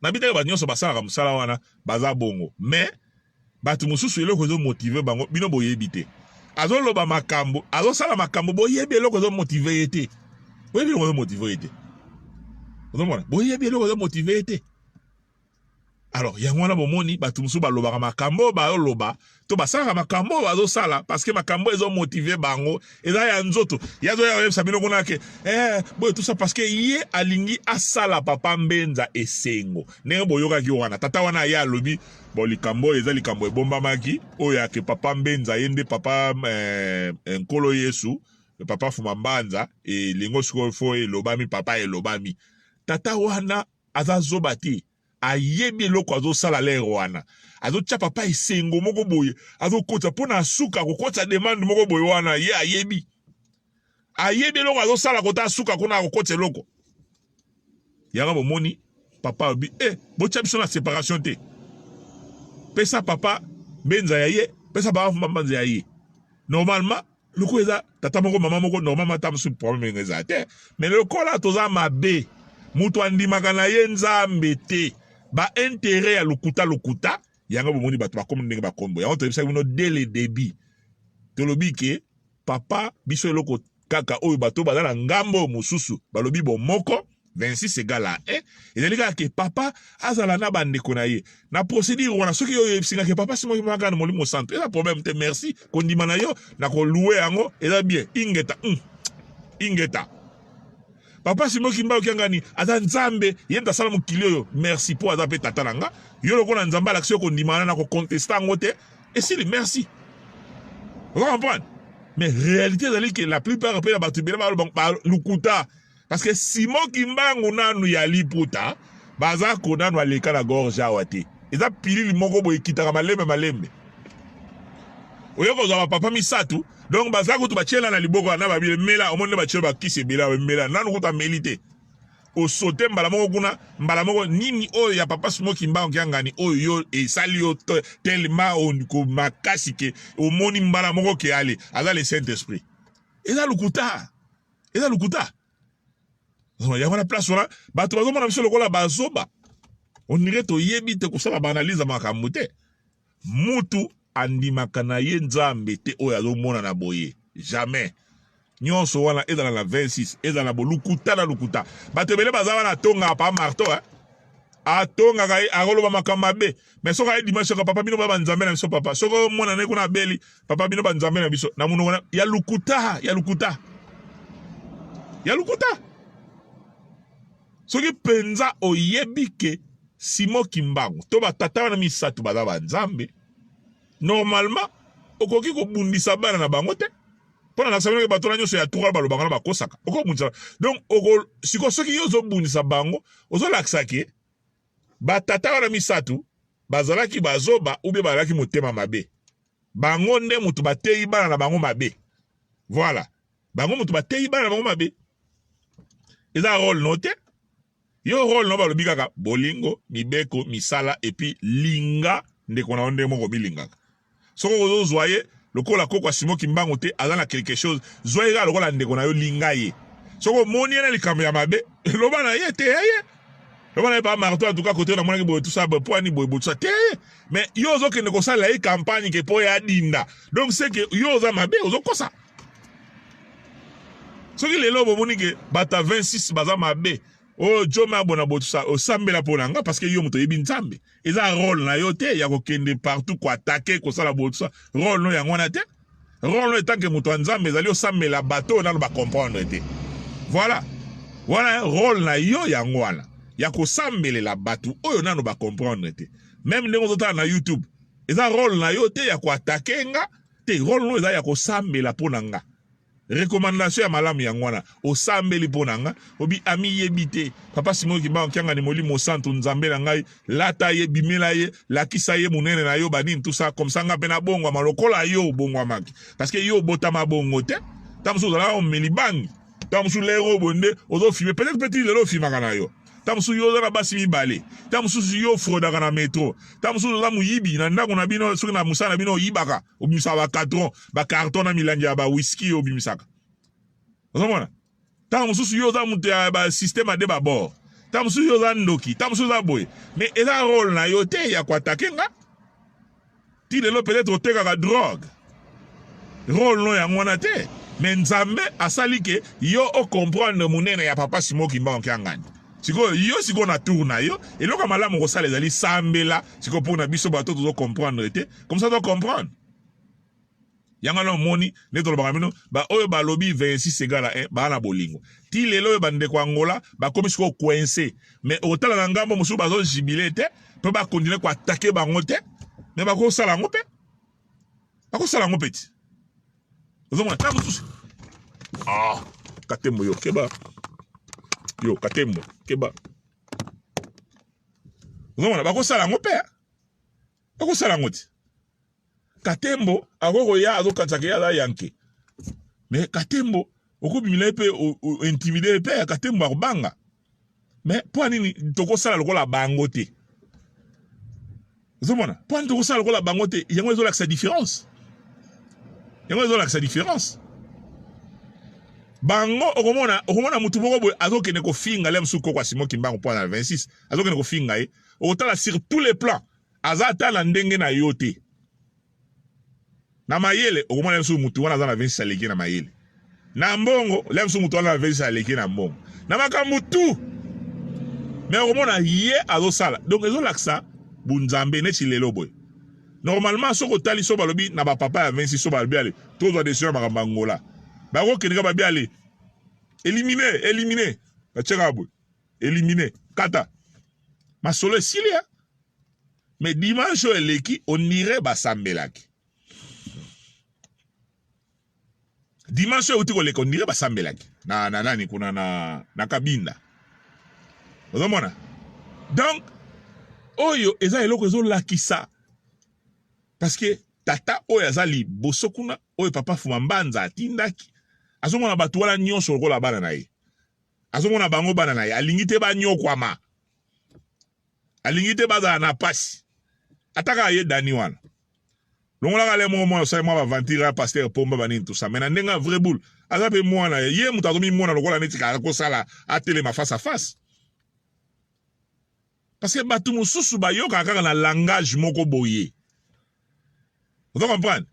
Speaker 1: Na bitaka bato nyonso basalaka mosala wana baza bongo, mais bato mosusu eloko ezomotive bango, bino boyebi te. Azoloba makambo, azosala makambo, boyebi eloko ezomotive ye te. Boyebi eloko ezomotive ye te. Ozomona, boyebi eloko ezomotive ye te. Alors yango wana bomoni bato mosusu balobaka makambo oyo bazoloba to basalaka makambo oyo bazosala, parce que makambo ezomotive bango eza ya nzoto. Ye azoya koyebisa bino kuna ke boye, tout ça, parce que ye alingi asala papa Mbenza esengo. Ndenge boyokaki wana, tata wana ye alobi bon, likambo oyo eza likambo ebombamaki, oyo yake papa Mbenza ye nde papa Nkolo Yesu, papa Fuma Mbanza elingo. Sikoyo fo elobami, papa elobami. Tata wana aza zoba te, ayebi eloko azosala. Lere wana azotia papa esengo moko boye, azokota mpo na suka akokota demande moko boye wana. Ye ayebi eloko azosala, kota asuka kuna akokota eloko yango. Bomoni papa alobi botia biso na séparation te. Pesa papa Mbenza ya ye, pesa papa Mbanza ya ye. Normalement lokola eza tata moko, mama moko, normalement ata mosusu problème eza te, mais lokola toza mabe, moto andimaka na ye Nzambe te, baintérêt ya lokuta lokuta, yango bomoni bato bakomi ndenge bakomi. Yango toyebisaki bino dès le début, tolobi ke papa biso eloko kaka oyo bato baza na ngambo oyo mosusu balobi bomoko 26 égale à 1, ezali kaka ke papa azala na bandeko na ye na procédure wana. Soki oyo oyebisingaki ke papa simoki maka na Molimo Santo, eza problème te. Merci, kondima na yo na kolouer yango eza bien. Ingeta, Ingeta. Papa Simon Kimbangu Kiangani aza Nzambe, ye moto asala mokili oyo. Merci, mpo aza mpe tata na nga. Yo lokola Nzambe alakisi yo kondima wana, na koconteste yango te, esili. Merci, oza comprendre. Mais réalité ezali ke la plupart mpe na bato ebele balukuta, parce que Simon Kimbangu nanu ya liputa baza ko nanu aleka na gorge awa te. Eza pilili moko boye ekitaka malembe malembe. Oyo kozwa bapapa misato, donc baza kutu batiela na liboko na babile mela. Omoni nde batiela bakisi ebele, mela nanu kutu ameli te, osote mbala moko kuna, mbala moko nini oyo ya papa Simon Kimbangu Kiangani oyo yo esali yo tellement makasi ke omoni mbala moko ke ale aza le Saint Esprit. Eza lokuta, eza lokuta. Yango na place wana bato bazomona biso lokola bazoba, onire toyebi te kosala baanalyse ya makambo te. Mutu andimaka na ye Nzambe te oyo azomona na boye jamais. Nyonso wana ezala na 26, ezala na bolukuta na lukuta. Bato ebele baza wana, atongaka pa marteau, eh? Atongaka ye, akoloba makambo mabe, mais soki aye dimanche, soki papa bino ba banzambe na biso, papa soki omona naye kuna abeli, papa bino banzambe na biso, na monoko ya lukuta, ya lukuta, ya lukuta. Soki mpenza oyebi ke Simon Kimbangu to batata wana misato baza banzambe, normalement okoki kobundisa bana na bango te. Mpo na nakisa bino bato wana nyonso ya trois balobaka na bakosaka, okobundisa. Donc sikoyo soki yo ozobundisa bango, ozolakisa ke batata wana misato bazalaki bazoba ou bien bazalaki motema mabe. Bango nde moto bateyi bana na bango mabe. Voilà, bango moto bateyi bana na bango mabe. Eza rôle no te. Yo rôle no, balobi kaka bolingo, mibeko, misala, et puis linga ndeko na yo ndenge moko milingaka. Soki ozozwa ye lokola koko ya Simon Kimbangu te, aza na quelque chose, zwa ye kaka lokola ndeko na yo, linga ye. Soki omoni ye na likambo ya mabe, loba na ye, teya ye, loba na ye: "Pa marteau, en tout cas kote namonaki boye, tout ça, po ani boye boye, tout ça." Teya ye. Mais yo ozokende kosalela ye campagne ke po ye adinda, donc c'est que yo oza mabe, ozokosa. Soki lelo bomoni ke bato ya 26 baza mabe. Oyo Joma bona botusa osambela mpo na nga parce que yo moto oyebi Nzambe. Eza role na yo te ya kokende partout ko attaquer kosala botusa. Role no yango wana te. Role no etant que moto ya Nzambe ezali osambela bato oyo nano ba comprendre te. Voilà. Wana role na yo yango wana ya kosambelela bato oyo nano ba comprendre te. Meme ndenge ozotala na YouTube, eza role na yo te ya ko attaquer nga te. Role no eza ya kosambela mpo na nga. Recommandation ya malamu yango wana osambeli mpo na nga obi amiyebi te papa Simon Kimbangu Kiangani molimo santu nzambe na ngai lata ye bimela ye lakisa ye monene na yo banini tout ça comme ça nga mpe nabongwama lokola yo obongwamaki parce que yo obotama bongo te ntango mosusu ozalaka omeli bangi ntango mosusu lero boye nde ozofime peut-être mpe ti lelo ofimaka na yo ntango mosusu yo oza na basi mibale ntango mosusu yo ofrodaka na metro ntango mosusu oza moyibi na ndako na bino soki na mosala na bino oyibaka obimisaka ba carton ba carton na milangi ya ba whisky obimisaka ozomona ntango mosusu yo oza moto ya ba système ade babord ntango mosusu yo oza ndoki ntango mosusu oza boye mais eza role na yo te ya koattaquer nga ti lelo peut-être otekaka drogue role no yango wana te mais Nzambe asali ke yo ocomprendre monene ya papa Simon Kimbangu Kiangani. Sikoyo yo sikoyo na tour na yo eloko ya malamu kosala ezali sambela sikoyo mpona biso bato tozocomprendre te comme ça tocomprendre yango wana omoni nde tolobaka bino baoyo balobi 26 égale à 1 baa na bolingo ti lelo oyo bandeko Angola bakomi sikoyo coincé mais otala na ngambo mosusu bazojubiler te mpe bakontinue koattaquer bango te mais bakosala yango mpe bakosala yango mpe ti ozomona ntango mosusu ah Katembo yo keba yo Katembo keba ozomona bakosala yango mpe bakosala yango ti Katembo akoki koya azokanisaka ye aza yanke mais Katembo okobimela ye mpe intimider ye mpe ya Katembo akobanga mais mpo ya nini tokosala lokola bango te ozomona mpo nini tokosala lokola bango te yango ezolakisa différence yango ezolakisa différence bango okomona okomona mutu moko boye azokende kofinga le mosusu koko Simon Kimbangu mpo na 26 azokende kofinga ye okotala sur tous les plans aza ata na ndenge na yo te na mayele okomona ye mosusu mutu wana aza na 26 aleki na mayele na mbongo le mosusu mutu wana na 26 aleki na mbongo na makambo tu mais okomona ye azosala donc ezolakisa bunzambe neti lelo boye normalement soki otali so balobi na bapapa ya 26 so balobi ale tozwa décision ya makambo ya Angola bakokende kaka babi ale élimine élimine batiaka boye élimine kata masolo esili ya mais dimanche oyo eleki onire basambelaki dimanche oyo euti koleka onire basambelaki na, na nani kuna na, na Kabinda ozomona donc oyo eza eloko ezolakisa parce que tata oyo aza liboso kuna oyo papa Fuma Mbanza atindaki azomona bato wana nyonso lokola bana na ye azomona bango bana na ye alingi te banyokwama alingi te bazala na pasi ata kaka ye dani wana longolaka le moko mwana osali mwa baventure ya pasteur Pomba banini tout ça mais na ndenge ya vrai boule aza mpe mwana ye moto azomimona lokola neti kaka kosala atelema face à face parce que bato mosusu bayokaka kaka na langage moko boye ozo comprendre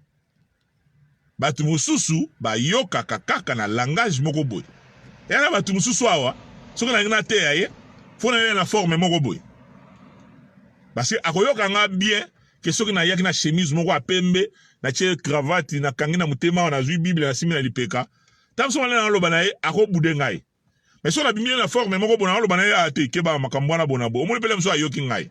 Speaker 1: bato mosusu bayokaka kaka na langage moko boye eya na bato mosusu awa soki nalingi nateya ye fo na ye na forme moko boye parce que akoyoka nga bien ke soki nayaki na chemise moko ya pembe natie cravate nakangi na motema awa nazwi bible nasimi na lipeka ntango soki wana naloba na ye akobude ngai mais soki nabimi ye na forme moko boye naloba na ye a te keba makambo wana bona boye omoni pele mosusu ayoki ngai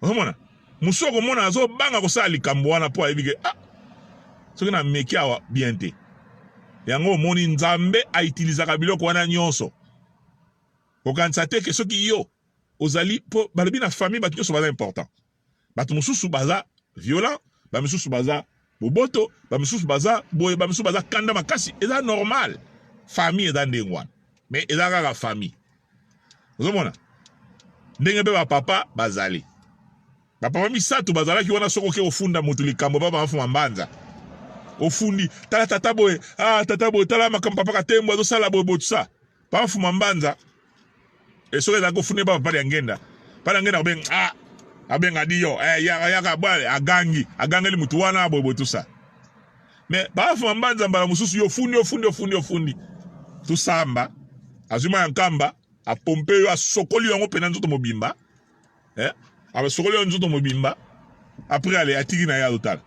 Speaker 1: ozomona mosusu akomona azobanga kosala likambo wana mpo ayebi ke ah soki nameki awa bien te yango omoni nzambe autilisaka biloko wana nyonso kokanisa te ke soki yo ozali mpo balobi na famille bato nyonso baza important bato mosusu baza violent bamisusu baza boboto bamisusu baza boye bamisusu baza kanda makasi eza normal famille eza ndenge wana mais eza kaka famille ozomona ndenge mpe bapapa bazali bapapa misato bazalaki wana soki oke kofunda motu likambo papa mafuma mbanza ofundi tala tata boye ah tata boye tala makambo papa Katembo azosala boye boye tusa papa Fuma Mbanza e soki ezalaki ofundi papa pali ya ngenda pali ya ngenda akobenga ah abenga di yo eh, yaka yaka bwale agangi agangeli motu wana boye boye tusa mais papa Fuma Mbanza mbala mosusu yo ofundi ofundi ofundi ofundi tusamba azwi ma ya nkamba. Apompe yo, asokoli yango mpena nzoto mobimba, eh? Asokoli yo nzoto mobimba, après ale atiki na ye azotala.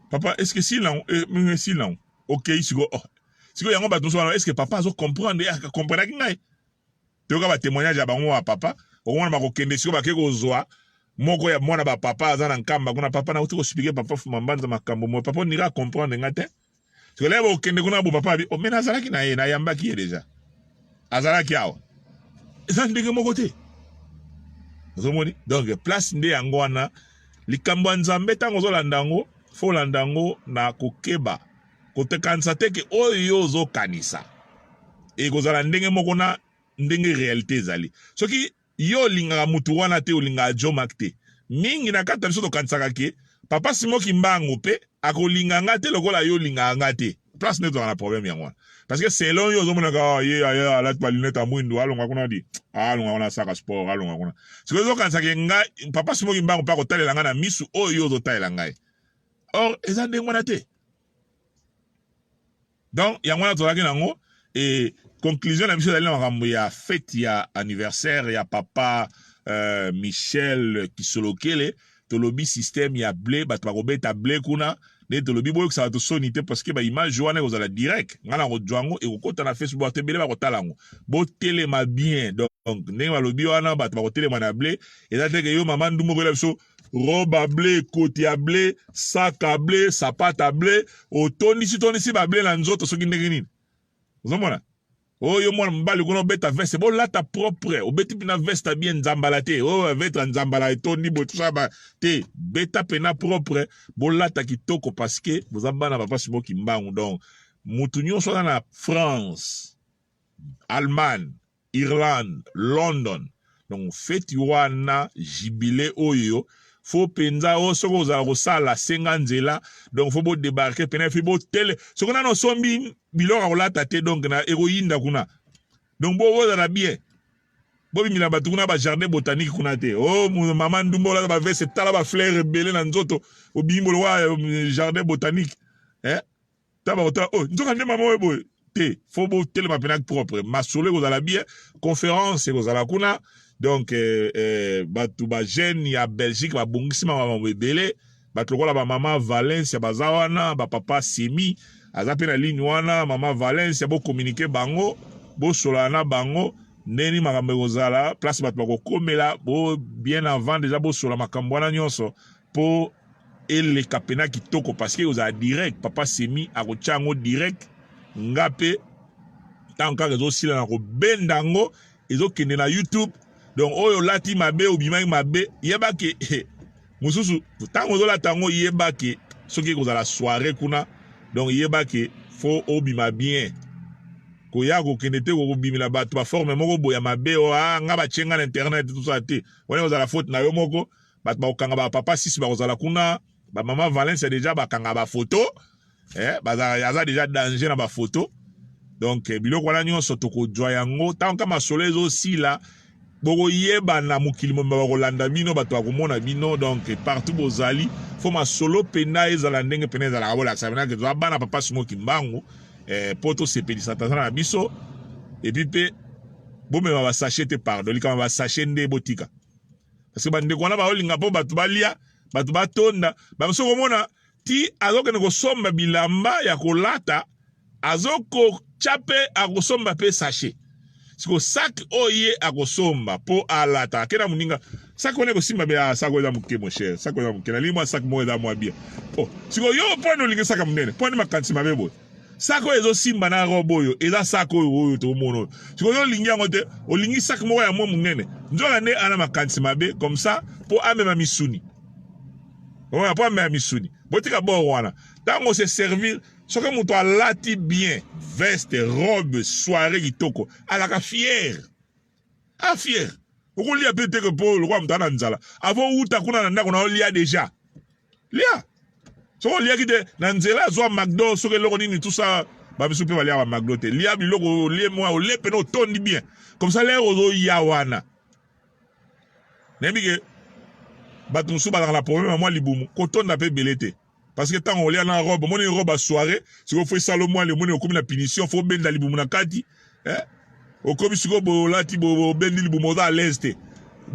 Speaker 1: Papa, est ce que esili nango? Eh, esili nango. Okei sikoyo, oh. Sikoyo yango bato mosusu wana, est ce que papa azo comprendre? Ye akomprenaki ngai. Toyoka ba témoignage ya bango ya papa. Okomona bakokende sikoyo, bake kozwa moko ya mwana ba papa aza na Nkamba kuna. Papa, nauti koexpliquer papa Fuma Mbanza makambo mo, papa onira comprendre nga te. Sikoyo leye bokende kuna bo papa abi, oh, me nazalaki na ye, nayambaki ye deja, azalaki awa. Eza ndenge moko te, ozomoni. Donc place nde yango wana, likambo ya Nzambe, ntango ozolanda yango, fo olanda yango na kokeba, kotekanisa te ke oyo yo ozokanisa ekozala ndenge moko na ndenge réalité ezali. Soki yo olingaka mutu wana te, olingaka Jomak te, mingi na kati na biso tokanisaka ke papa Simon Kimbangu mpe akolinga nga te lokola yo olingaka nga te. Place nde tozalaka na problème yango wana, parce que selon yo ozomonaka, oh, ye aye alati balunette ya mwindu, alonga kuna di, alonga kuna, asaka sport, alonga kuna. Sikoyo ozokanisa ke ngai papa Simon Kimbangu mpe akotalela ngai na misu oyo yo ozotalela ngai. Or eza ndenge wana te. Donc yango wana tozalaki nango. E conclusion na biso ezali na makambo ya fete ya anniversaire ya papa Michel Kisolokele. Tolobi système ya blé, bato bakobeta blé kuna. Nde tolobi boyokisa bato soni te, parce que baimage wana ekozala direct. Ngai na kozwa yango, ekokota na Facebook, bato ebele bakotala yango. Botelema bien. Donc ndenge balobi wana, bato bakotelema na blé. Eza te ke yo mama ndumba okoyela biso robe ya blé, koti ya blé, sac ya blé, sapata ya blé, otondisi tondisi bablé na nzoto soki ndenge nini. Ozomona oyo mwana mobali kuna obeta veste, bolata propre, obeti mpena veste bien, nzambala te, oyo vetre nzambala etondi boye tosala ba te, beta mpena propre, bolata kitoko, parce que boza bana papa Simon Kimbangu. Donc mutu nyonso aza na France, Allemagne, Irlande, London, donc feti wana, jubilé oyo, fo mpenza oyo soki ozala kosala, senga nzela. Donc fo bodébarquer pena, fi botele soki nano osombi biloko ya kolata te, donc na ekoyinda kuna. Donc bozala bien, bobimela bato kuna bajardin botanique kuna te. O oh, mama ndumba olata baveste, tala bafleur ebele na nzoto, obimi bolokwa jardin botanique, eh? Ta bakotala, oh, nzoka nde mama oyo boye te. Fo botelema mpena propre, masolo ekozala bien, conférence ekozala kuna. Donc bato bajeune ya Belgique babongisi makambo ebele. Bato lokola bamama Valencia baza wana, bapapa Semi aza mpe na ligne wana. Mama Valencia, bocommuniquer bango, bosolana na bango ndeni makambo ekozala, place bato bakokomela. Bo bien avant déjà bosola makambo wana nyonso mpo eleka mpena kitoko, parce que ekozala direct. Papa Semi akotya yango direct, nga mpe ntango kaka ezosila na kobenda yango, ezokende na YouTube. Donc oyo olati mabe, obimaki mabe, yeba ke mosusu ntango ozolata yango, yeba ke soki ekozala soirée kuna, donc yeba ke fo obima bien. Koya kokende te kokobimela bato baforme moko boya mabe, o ah, nga batie nga na internet, tout ça te. Wana ekozala faute na yo moko. Bato bakokanga bapapa sisi bakozala kuna, bamama Valencia deja bakanga bafoto, eh, aza deja danger na bafoto. Donc biloko wana nyonso tokozwa yango ntango ka masolo ezosila. Bokoyeba na mokili mobimba bakolanda bino, bato bakomona bino. Donc partout bozali, fo masolo mpenza ezala ndenge mpena ezalaka. Bolakisa mpena ke toza bana papa Simon Kimbangu, mpo tosepelisa tata na biso. Et puis mpe bomema basachet te, pardon, likambo basachet nde botika, parce que bandeko wana baolinga mpo bato balia, bato batonda. Bamosusu komona ti azokende kosomba bilamba ya kolata, azokotya mpe akosomba mpe sachet. Siko sac oyo ye akosomba mpo alata, ake na moninga, sac wana ekosimba be. Ah, sac oyo eza moke, mon cher, sac oyo eza moke, nalingi mwa sac moko eza mwa bien. Oh, siko yo mpo ani olingi sac ya monene? Mpo ani makanisi mabe boye? Sac oyo ezosimba na robe oyo eza sac oyo, oyo tokomona oyo. Sikoyo yo olingi yango te, olingi sac moko ya mwa monene. Nzoka nde ana makanisi mabe comme ça mpo amema misuni, mpo amema misuni. Botika bor wana. Ntango se servir, soki moto alati bien veste, robe, soirée kitoko, alaka fier, a fier. Okolia mpe teke mpo lokola moto ana nzala. Avo uta kuna na ndako na olia deja, lia. Soki oliaki te na nzela, azwa McDo, soki eloko nini, tout ça. Bamisu mpe baliaka ba McDo te. Lia biloko, olie mwa, olie pene, otondi bien comme ça. Lere ozoya wana, nayebi ke bato mosusu bazalaka na problème ya mwa libumu, kotonda mpe ebele te, parce que ntango olia na robe, omoni robe ya soirée, sikoyo fo esala mwa, omoni okomi na punition, fo obenda libumu na kati, eh? Okomi sikoyo boye, olati boye, obendi libumu, oza à l'aise te.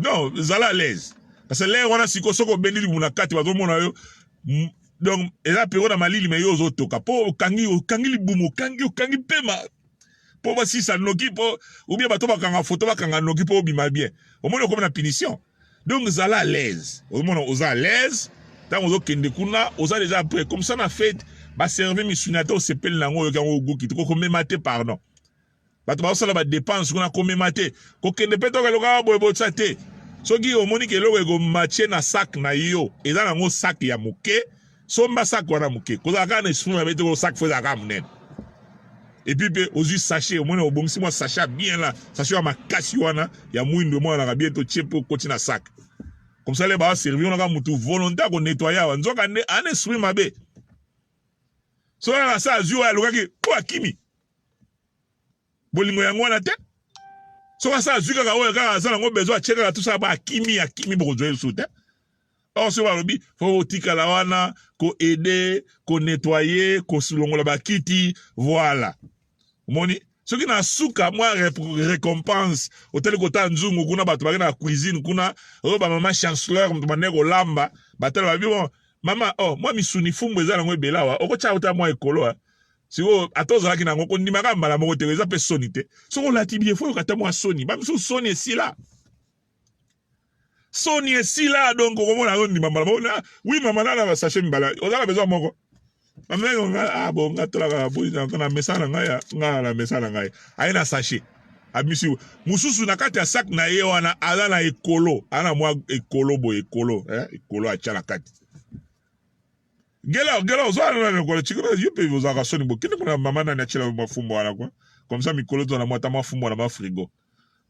Speaker 1: Non, zala à l'aise, parce que l'heure wana sikoyo, soki obendi libumu na kati, bazomona yo. Donc eza pero na malili, mais yo ozotoka mpo okangi, okangi libumu, okangi, okangi pema mpo basisa noki, mpo ou bien bato bakanga foto, bakanga noki mpo obima bien. Omoni, okomi na punition. Donc zala à l'aise. Omona, oza à l'aise ntango ozokende kuna, oza déjà prêt comme ça. Na fête, baservi misuni, ata osepeli nango, oyoki yango oguki te, kokomema te. Pardon, bato bazosala badépenses kuna, komema te, kokende mpe toka eloko boye botya te. Soki omoni ke eloko ekomatcher na sac na yo, eza nango sac ya moke, somba sac wana moke. Kozala kaka na esprit mabe te, sac faut ezala kaka monene. Et puis mpe ozwi sachet, omoni, obongisi mwa sachet ya bien la, sachet ya makasi wana ya mwindu, emonanaka bien, totie mpe okoti na sac comme ça. Le baservi wana kaka mutu volonté ya konettoyer awa, nzoka nde ana esprit mabe. Soki kaka sa azwi oyo alukaki mpo akimi bolingo yango wana te. Soki asa azwi kaka oyo kaka aza nango besoin, atie kaka tosala ba akimi, akimi, bokozwa ye lisusu te. Or soki balobi faut otikala wana koaider, konettoyer, kolongola bakiti, voilà. Omoni, soki na suka mwa récompense, otali kota nzungu kuna, bato bake na cuisine kuna, oyo bamama chancelière, moto bande kolamba, batala babi: "Bon mama, oh, mwa misuni, fumbu eza nango ebele awa, okotya ota mwa ekolo." Sikoyo ata ozalaki nango, kondimaka mbala moko te, eza mpe soni te. Soki olati bien, faut oyoka ata mwa soni. Bamisusu soni esila, soni esila. Donc okomona azondima mbala moko: "Oui mama, nana basachet mibala, oza na besoin moko." Mama: "Ah bon, nga tolaka boyi na mesa na ngai, nga na mesa na ngai." Aye na sachet, abimisi mosusu na kati ya sac na ye wana, aza na ekolo, aza na mwa ekolo boye, ekolo, ekolo atya na kati. Gela gela, ozwa na ekolo chiko yo mpe ozalaka soni. Bo kende kuna, mama nani atiela mafumbo wana kwa comme ça. Mikolo tozala mwa ata mafumbwa na mafrigo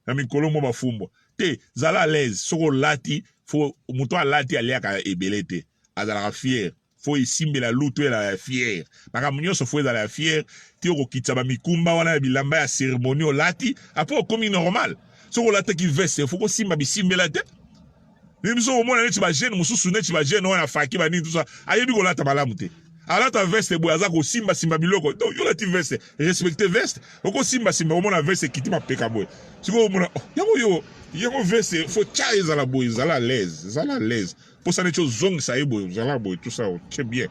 Speaker 1: na mikolo mwa bafumbwa te. Zala à l'aise. Soki olati, faut moto alati aliaka ebele te, azalaka fier. Faut esimbela lutu, ezala ya fier. Makambo nyonso faut ezala ya fier. Ti okokitisa bamikumba wana ya bilamba ya cérémonie olati, après okomi normal. Soki olataki veste, faut kosimba bisimbela te. Ni biso omona neti bajeune mosusu, neti bajeune oyo na faki banini, tout ça, ayebi kolata malamu te. Alata veste boye, aza kosimbasimba biloko. Donc yo olati veste, respecte veste. Okosimbasimba, omona veste ekiti mapeka boye. Sikoyo omona, oh, yango yo, yango veste faut tya ezala boye. Ezala à l'aise, ezala à l'aise. Mposa neti ozongisa ye boye, ozala boye, tout ça, otie bien.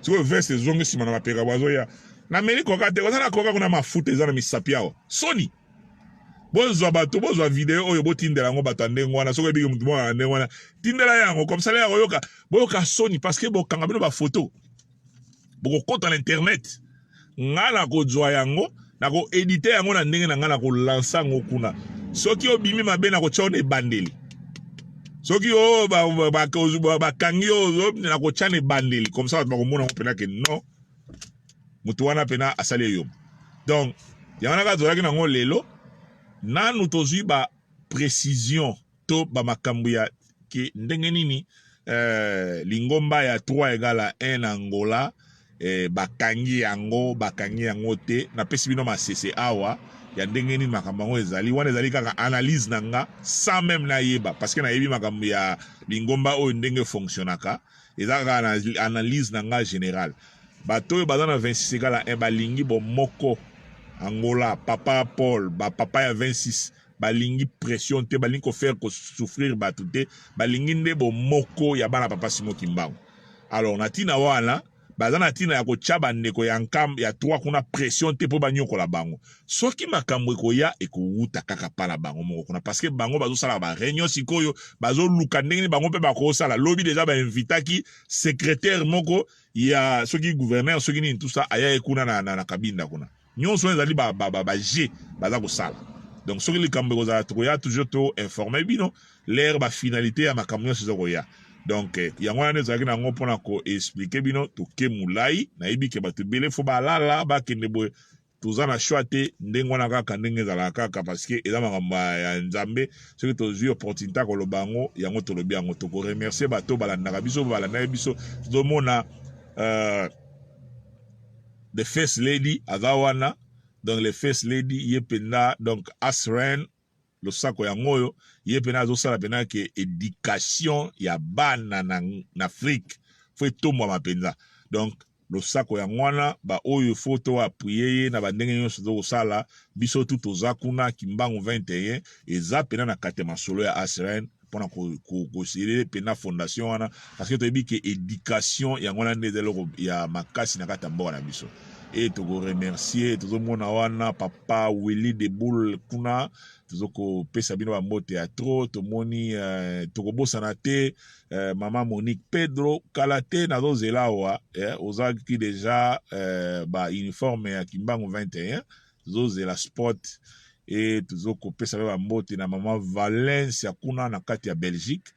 Speaker 1: Sikoyo veste ezongi nsima na mapeka boye, azoya: "Nameli koka te, oza na koka kuna, mafuta eza na misapi awa." Soni. Bozwa bato, bozwa video oyo, botindela yango bato ya ndenge wana. Soki oyebiki motu moko ya ndenge wana, tindela yango comme ça ya koyoka, boyoka soni, parce que bokanga bino bafoto, bokokɔta na internet. Nga na kozwa yango, na koéditer yango na ndenge na ngai, na kolancer yango kuna. Soki obimi mabe, na kotya na ebandeli. Soki oyo bakangi oyo, na kotya na ebandeli comme ça bato bakomona yango mpena ke non, moto wana mpena asali eyombo. Donc yango wana kaka tozalaki nango lelo. Nanu tozwi baprécision to bamakambo ya ke ndenge nini lingomba ya 3 égale 1 na Angola, bakangi yango, bakangi yango te. Napesi bino masese awa ya ndenge nini makambo yango ezali wana. Ezali kaka analyse na nga sans même nayeba, parce que nayebi makambo ya lingomba oyo ndenge fonctionnaka. Eza kaka analyse na nga général. Bato oyo baza na 26 égale 1 balingi bomoko Angola. Papa Paul, bapapa ya 26 balingi pression te, balingi kofaire kosouffrir bato te, balingi nde bomoko ya bana papa Simo Kimbangu. Alors na ntina wana, baza na ntina ya kotya bandeko ya nkam ya 3 kuna pression te mpo banyokola bango. Soki makambo ekoya, ekowuta kaka mpa na bango moko kuna, parce que bango bazosala baréunion sikoyo, bazoluka ndenge nini bango mpe bakosala. Lobi déjà bainvitaki secrétaire moko ya soki gouverneur, soki nini, tout ça, aya ye kuna na Kabinda kuna. Nyonso wana ezali bajeu baza kosala. Donc soki likambo ekozala, tokoya toujours to informe bino l'heure bafinalité ya makambo nyonso eza koya. Donc yango wana ezalaki nango mpona koexpliquer bino. Toke molai, nayebi ke bato ebele faut balala, bakende boye. Toza na choix te, ndenge wana kaka, ndenge ezalaka kaka, parce que eza makambo ya Nzambe. Soki tozwi opportunité koloba yango, yango tolobi yango. Tokoremercier bato balandaka biso, balandaki biso. Tozomona the First Lady aza wana. Donc le First Lady ye mpenza, donc Asren losako yango oyo, ye mpena azosala mpena ke éducation ya bana na Afrique faut etombwama mpenza. Donc Losako yango wana ba oyo faut to appuyer ye na ba ndenge nyonso tozo kosala biso tout toza kuna Kimbangu 21 eza pena na kati ya masolo ya ASRN pona ko ko pena fondation wana parce que toyebi ke education yango wana nde eza eloko ya makasi na kati ya mboka na biso e toko remercier tozomona wana papa Willy de Boule kuna tozo kopesa bino ba mbote ya trop tomoni euh, tokobosana te eh, mama Monique Pedro kala te nazozela awa eh, ozalaki deja eh, ba uniforme ya Kimbangu 21 tozozela spot e tozokopesa mpe bambote na mama Valencia kuna na kati ya Belgique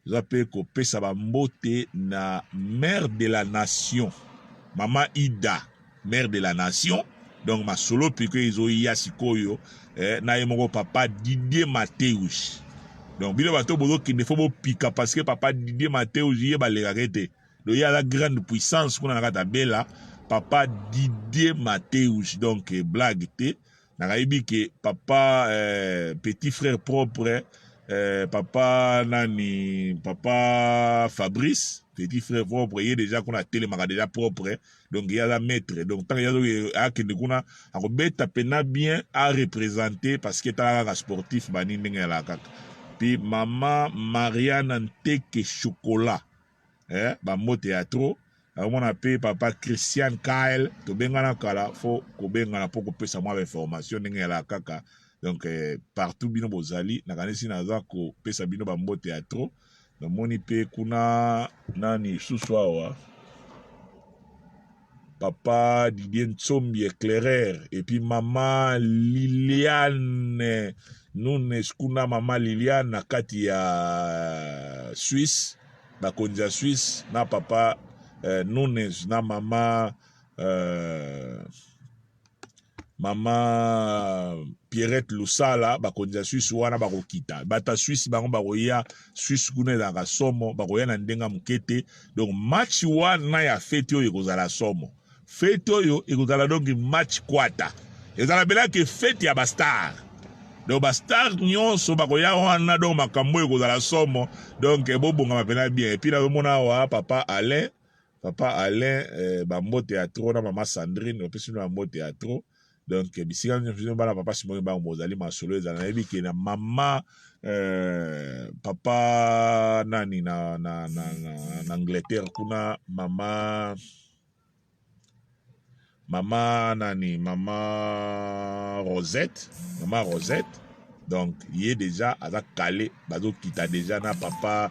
Speaker 1: toza mpe kopesa bambote na mère de la nation mama Ida mère de la nation donc masolo piko ezoya sikoyo eh, na ye moko papa Didier Mateus donc bino bato bozokende fo bopika parce que papa Didier Mateus ye balekaka te donc ye aza grande puissance kuna na kati ya bela papa Didier Mateus donc eh, blague te Nakayebi ke papa eh, petit frère propre eh, papa nani papa Fabrice petit frère propre ye deja kuna atelemaka deja propre donc ye aza maître donc ntango ye azoki akende kuna akobeta pena bien a représenter parce que tala kaka sportif bani ndenge alaka kaka puis mama Mariana Nteke Chocolat eh, ba mbote ya trop nakomona mpe papa Christian Kyle tobengana kala fo kobengana mpo kopesa mwa bainformation ndenge yalaka kaka donc eh, partout bino bozali nakanisi naza kopesa bino bambote ya trop namoni mpe kuna nani lisusu awa papa Didier Ntsombi éclaireur et puis maman Liliane Nunes kuna maman Liliane na kati ya Suisse bakonzi ya Suisse na papa euh, Nunes na mama euh, mama Pierrette Lusala bakonzi ya Suisse wana bakokita bato ya Suisse bango bakoya Suisse kuna ezalaka somo bakoya na ndenge moke te donc match wana ya feti oyo ekozala somo feti oyo ekozala donc match kwata ezala belaki feti ya bastar donc bastar nyonso bakoya wana donc makambo oyo ekozala somo donc bobongama mpena bien epuis nazomona awa papa Alain Papa Alain eh, ba mbote ya trop na mama Sandrine bapesi bino ba mbote ya trop donc bisika nyonso bana papa Simon Kimbangu bozali masolo ezala nayebi ke na mama eh, papa nani na, na, na, na, na Angleterre kuna mama mama nani mama Rosette mama Rosette donc ye deja aza kale bazokita deja na papa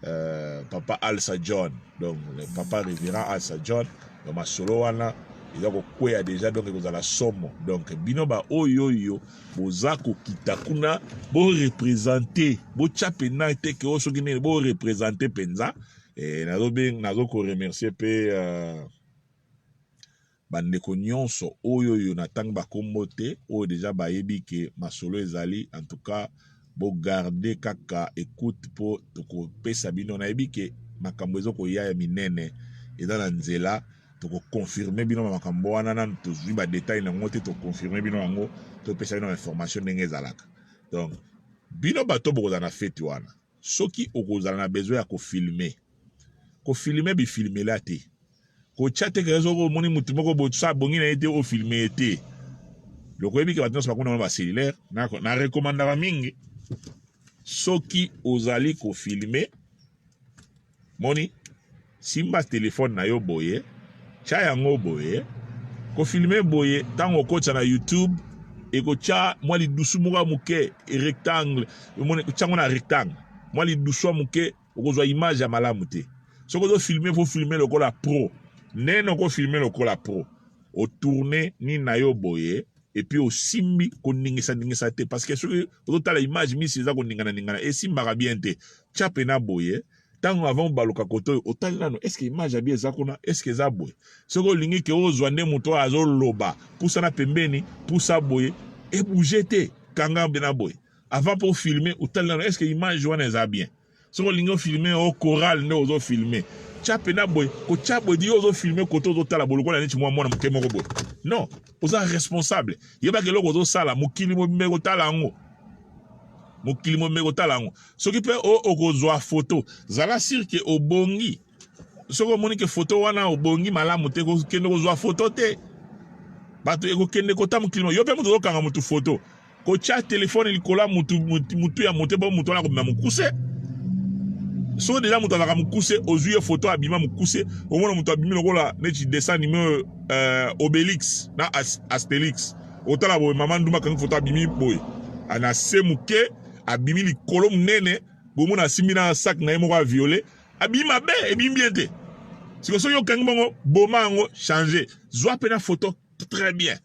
Speaker 1: euh, papa Alsa John donc le papa révérend Alsa John donc masolo wana eza kokweya deja donc ekozala somo donc bino ba oyo oyo boza kokita kuna bo représenter botya mpenza te ke oyo soki nini bo représenter mpenza eh, nazo ko remercier mpe euh, bandeko nyonso oyo oyo na ntango bakombo te oyo deja bayebi ke masolo ezali en tout cas bogarde kaka écoute mpo tokopesa bino nayebi ke makambo ezokoya ya minene eza na nzela tokoconfirme bino ba makambo wana nanu tozwi badetail na yango te toconfirme bino yango topesa bino bainformation ndenge ezalaka donc bino bato bokozala na feti wana Soki okozala na besoin ya ko filmer, ko filmer bifilmela te. Kotia te kaka soki omoni mutu moko boye tout ça abongi na ye te o filmer ye te. Loko oyebi ke bato nyonso bakoma na ba cellulaire, na, na recommandaka mingi soki ozali ko filmer Moni, simba telephone na yo boye, tya yango boye, ko filmer boye tango okotisa na YouTube ekotya mwa lidusu moko ya moke rectangle, omoni kotya yango na rectangle, mwa lidusu ya moke okozwa image ya malamu te. Soki ozo filmer faut filmer lokola pro. Ndenge oko filmer lokola pro, o tourner nini na yo boye et puis osimbi koningisa ningisa te parce que soki ozotala image misi eza koningana ningana esimbaka bien te. Tya pena boye ntango avant obaluka kote oyo otali nano eske image ya bien eza kuna eske eza boye soki olingi ke ozwa nde moto oyo azoloba pusana pembeni pusa boye ebouge te kanga mpena boye avant mpo filme otali nano eske image wana eza bien soki olingi ofilme o chorale nde ozofilme tya mpena boye kotya boye di ozofilme kote ozotala boye lokola neti mwa mwana moke moko boye non oza responsable yebaka eloko ozosala mokili mobimba ekotala yango mokili mobimba ekotala yango soki mpe okozwa foto zala sur ke obongi. Soki omoni ke foto wana obongi malamu te, kokende kozwa foto te. Bato ekokende kota mokili. Yo mpe moto ozokanga motu foto, kotya telefone likolo ya mutu, mutu ya moto mpo moto wana akobima mokuse. Soki deja moto azalaka mokuse, ozwi ye foto abima mokuse, omona moto abimi lokola neti dessin anime Obelix na Astelix. Otala boye, mama ndumba akangi foto abimi boye na se moke, abimi likolo monene, bomona asimbi na sac na ye moko ya violet, abimi mabe, ebimi bien te. Siko soki okangi bongo, boma yango, change, zwa mpe na foto très bien.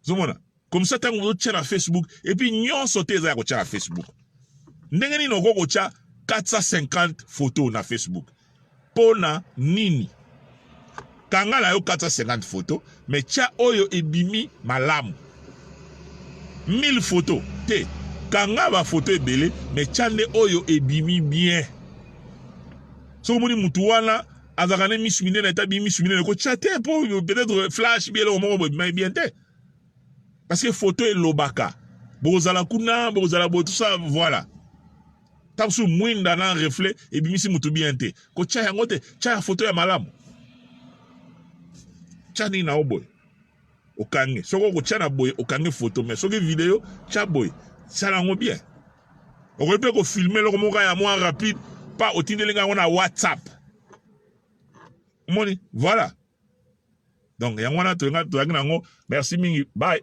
Speaker 1: Ozomona comme ça ntango ozotia na Facebook. Et puis nyonso te eza ya kotia na Facebook. Ndenge nini okoki kotia 450 photo na Facebook? Mpona nini? Kanga na yo 450 photo, mais tia oyo ebimi malamu. 1000 photo te, kanga bafoto ebele, mais tia nde oyo ebimi bien. Soki omoni mutu wana azalaka ne misu minene, ata bimi misu minene, kotia te, mpo peut-être flash bi eloko moko boye ebimaki bien te, parce que photo elobaka. Bokozala kuna, bokozala boye, tout ça, voilà. Ntango mosusu mwinda na reflet ebimisi mutu bien te, kotia yango te. Tia ya photo ya malamu. Tia nini na yo boye, okangi. Soki okotia na boye, okangi photo, mais soki video, tia boye, sala yango bien. Okoki mpe kofilme eloko moko ya mwa rapide pa otindeli nga yango na WhatsApp, omoni, voilà. Donc yango wana tozalaki na yango. Merci mingi, bye.